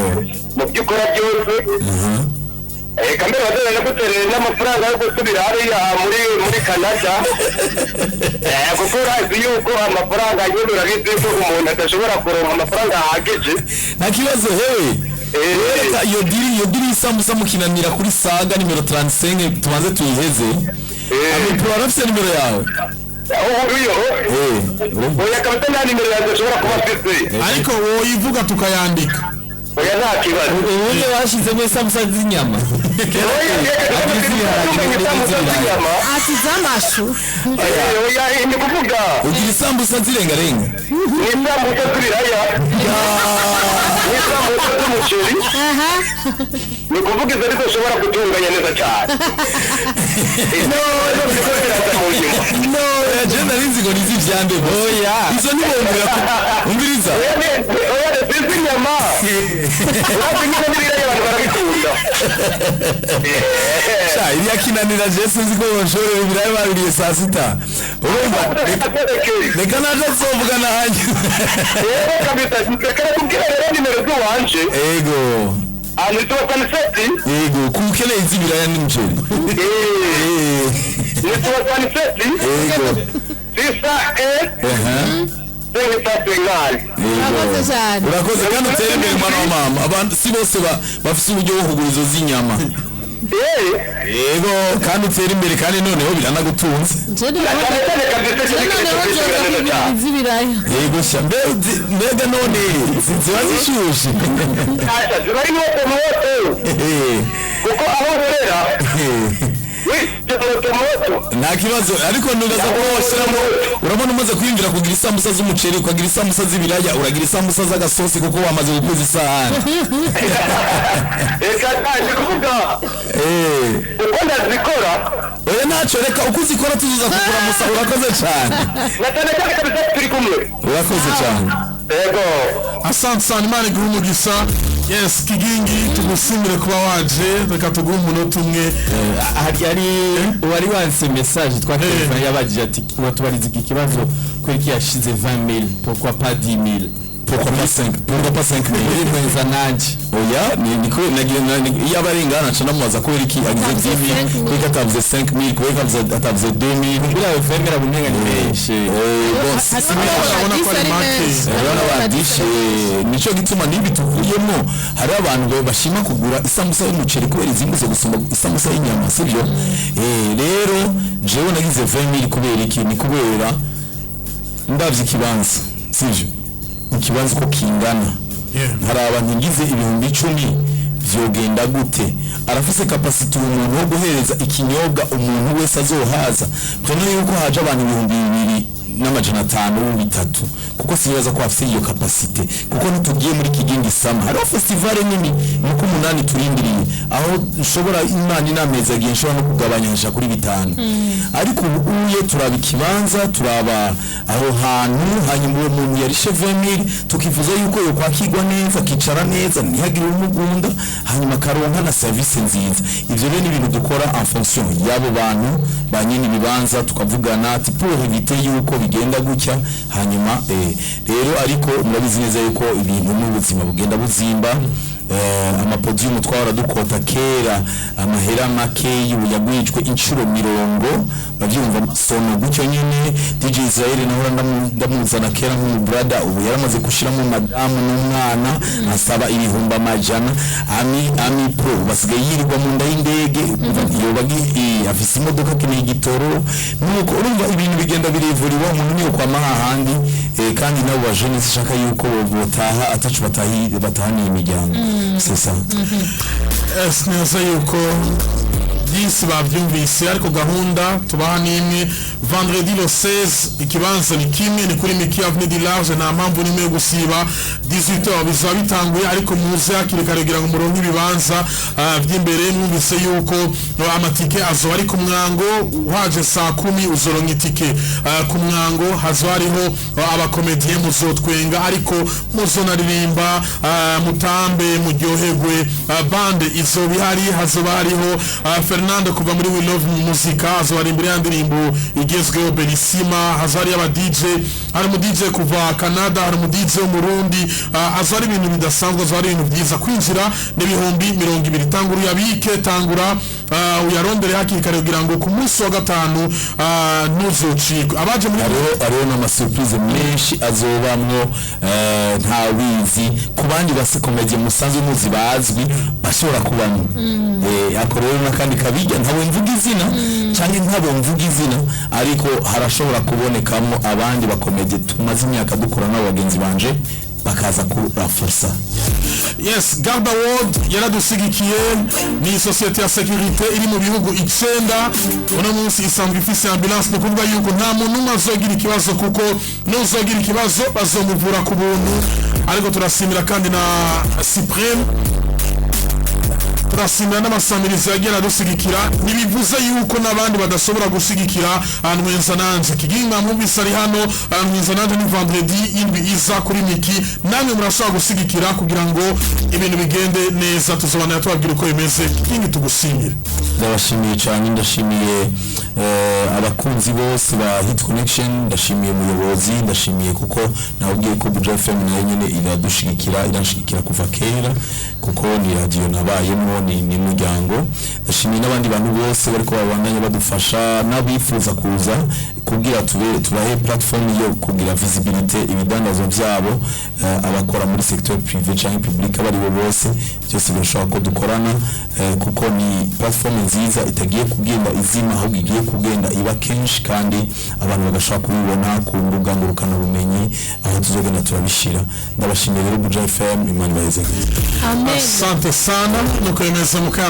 mu byo ukora byose. Reka mbere bazajya guterera n'amafaranga yo gusubira hariya muri Canada. Kuko urazi yuko amafaranga nyine, urabizi yuko umuntu adashobora kuronka amafaranga ahagije. Nta kibazo hewe. Reka iyo deal y'isambusa mukinanira kuri Saga nimero 35 tubanze tuyiheze. Amipro arafise nimero yawe? Aho uriyo? Eh. Oya kabisa, nta nimero yanjye ashobora kuba afise. Ariko woyivuga tukayandika. Oya, nta kibazo. Ubundi bashyizemo isambusa z'inyama. Oya, reka tuganye isambusa z'inyama. Ati z'amashu. Oya, ni kuvuga Ugira isambusa zirengarenga? Ni isambusa z'ibiraya, ni isambusa z'umuceri. Ni kuvuga izo ariko ushobora gutunganya neza cyane. No, biriko biraza mu nyuma. No, je nari nzi ngo ni izivyande. Oya. Izo ntibombera umviriza. Oya, oya, ni inyama, urazi nyine n'ibiraya abantu barabikunda. Sha, iriya kinanira, je sinzi ko bonshorera ibirayi babiriye saa sita, urumva? Reka naje nzovuga nanjye. Rero kabisa, reka nakubwira rero nimero z'iwanje. Ego. Ni 67. Yego, kukeneye iz'ibiraya n'umuceri. Ni 67 Yego. 601 550. Urakoze cyane. Urakoze kandi utere imbere, mwana wa mama. Abantu si bose bafise uburyo bwo kugura izo z'inyama. Yego, kandi utere imbere, kandi noneho biranagutunze. Je noneho Cyane cyane kabisa. Je noneho nzoza kwigurira iz'ibiraya. Yego sha, mbega none ziba zishushe? Ziba ari moto moto, kuko aho nkorera moto moto. Nta kibazo, ariko ntubaza ko washyiramo. Urabona umaze kwinjira kugira isambusa z'umuceri, ukagira isambusa z'ibiraya, uragira isambusa z'agasosi, kuko wamaze gukuza isahani. Reka ntaje kuvuga uko ndazikora. Oya, ntacyo, reka uko uzikora tuzuza kugura musa. Urakoze cyane. Na cyane cyane kabisa, turi kumwe. Urakoze cyane. Yego. Asante sana, Imana iguhe umugisha. Yes, Kigingi, tugushimire kuba waje. Reka tuguhe umunota umwe. Hari uwari wanse message twa telefone, yabagije ati watubariza iki kibazo kubera ko yashize 20000, pourquoi pas 10000? Pourquoi pas 5, pourquoi pas 5 mille? Neza nanjye. Oya, ni ko nagira iyo abarengana naca namubaza kubera iki agize Atavuze 10000, 5 000. kubera ko atavuze 5000, kubera ko atavuze 2000. Buriya bemera bunenga ni benshi. Bon, si Urabona ko ari make. Urabona badishe, nico gituma n'ibi tuvuyemo, hariho abantu bashima kugura isambusa y'umuceri kubera izimbuze gusumba isambusa y'inyama, sibyo? Rero jewe nagize 20000 kubera iki? Ni kubera ndavye ikibanza, sivyo? Ikibanza uko kingana, hari abantu ngize 10,000 vyogenda gute? Arafise capacity umuntu wo guhereza ikinyobwa umuntu wese azohaza? Prenons yuko haje abantu 2500, 3000, kuko sinibaza ko afise iyo capacity, kuko ntitugiye muri Kigingi Sama, hariho festival nini nuko umunani turindiriye, aho nshobora, Imana inameza agiye, nshobora no kugabanya nshaka kuri bitanu. Ariko ubu uye turaba ikibanza, turaba aho hantu, hanyuma uwo muntu yarishe 20000, tukifuza yuko yokwakirwa neza, akicara neza, ntihagire umugunda, hanyuma akaronka na service nziza. Ivyo rero ni ibintu dukora en fonction y'abo bantu ba nyene ibibanza, tukavugana ati pour éviter yuko bigira bigenda gutya. Hanyuma rero ariko murabizi neza yuko ibintu n'ubuzima bugenda buzimba. Amapodium twahora dukota kera amahera make, ubu yagwijwe inshuro 40, urabyumva, sono gutyo nyine. DJ Israel nahora ndamuzana kera nk'umubrada, ubu yaramaze gushiramo madamu n'umwana, asaba 100,000. Ami Pro basigaye yirirwa mu nda y'indege, yoba afise imodoka, akeneye igitoro. Nuko urumva ibintu bigenda birivurira, umuntu niyo kwama hahandi. Kandi nabo bajene sishaka yuko botaha atacu batahi batahaniye imiryango, c'est ça. Neza yuko byinshi babyumvise, ariko gahunda tubaha ni imwe: vendredi le 16, ikibanza ni kimwe, ni kuri Miki, Avenue du Large. Nta mpamvu n'imwe yo gusiba. 18h bizaba bitanguye, ariko muze hakiri kare kugira ngo muronke ibibanza by'imbere. Mwumvise yuko amatike azoba ari ku mwango. Waje saa 10 uzoronka itike ku mwango. Hazoba hariho abakomediye, muzotwenga ariko muzonaririmba, mutambe, muryoherwe. Bande izoba ihari, hazoba hariho Fernando kuva muri We Love Muzika, azoba ari imbere ya ndirimbo igezweho Belisima. Hazoba hariyo aba DJ, hari umu DJ kuva Canada, hari umu DJ w'Umurundi. Azoba ari ibintu bidasanzwe, azoba ari ibintu byiza. Kwinjira n'20,000. Tangura uyabike, tangura uyarondere hakiri kare kugira ngo ku munsi wa gatanu ntuzocikwe. Abaje muri Hariho n'amasurprise menshi azobamwo, ntawizi ku bandi basekomediye musanzwe muzi bazwi bashobora kubamwo. Ako rero n'akandi kabirya, ntabwo mvuga izina canke ntabwo mvuga izina, ariko harashobora kubonekamo abandi bakomediye tumaze imyaka dukora n'abo bagenzi banje bakaza kuraforsa. Yes, Garda World yaradusigikiye, ni société ya sécurité iri mu bihugu 9. Uno munsi isanzwe ifise ambulance, ni ukuvuga yuko nta muntu umwe azogira ikibazo, kuko n'uzogira ikibazo bazomuvura ku buntu. Ariko turasimira kandi na Supreme, turashimira n'amasamirizi yagiye aradusigikira. Ntibivuze yuko n'abandi badashobora gushigikira. Ahantu heza nanje Kiginga mwumvise ari hano, ahantu heza nanje ni vendredi indwi iza kuri Miki. Namwe murashobora gusigikira kugira ngo ibintu bigende neza. Tuzobanira tubabwira uko bimeze. Kigingi, tugushimire. Ndabashimiye cyane, ndashimiye abakunzi bose ba Hit Connection, ndashimiye umuyobozi, ndashimiye kuko nababwiye ko Buja FM nayo nyene iradushigikira, iranshigikira kuva kera, kuko ni radio nabayemo, ni muryango. Ndashimiye n'abandi bantu bose bariko babandanya badufasha n'abifuza kuza kugira tube tubahe platform yo kugira visibilité ibidandazwa byabo, abakora muri secteur privé cyangwa public, abari bo bose, byose birashobora ko dukorana, kuko ni platform nziza itagiye kugenda izima, ahubwo igiye kugenda iba kenshi, kandi abantu bagashobora kubibona ku mbuga ngurukanabumenyi aho tuzogenda turabishira. Ndabashimiye rero, Buja FM, Imana ibaheze. Amen. Asante sana, nuko bimeze mu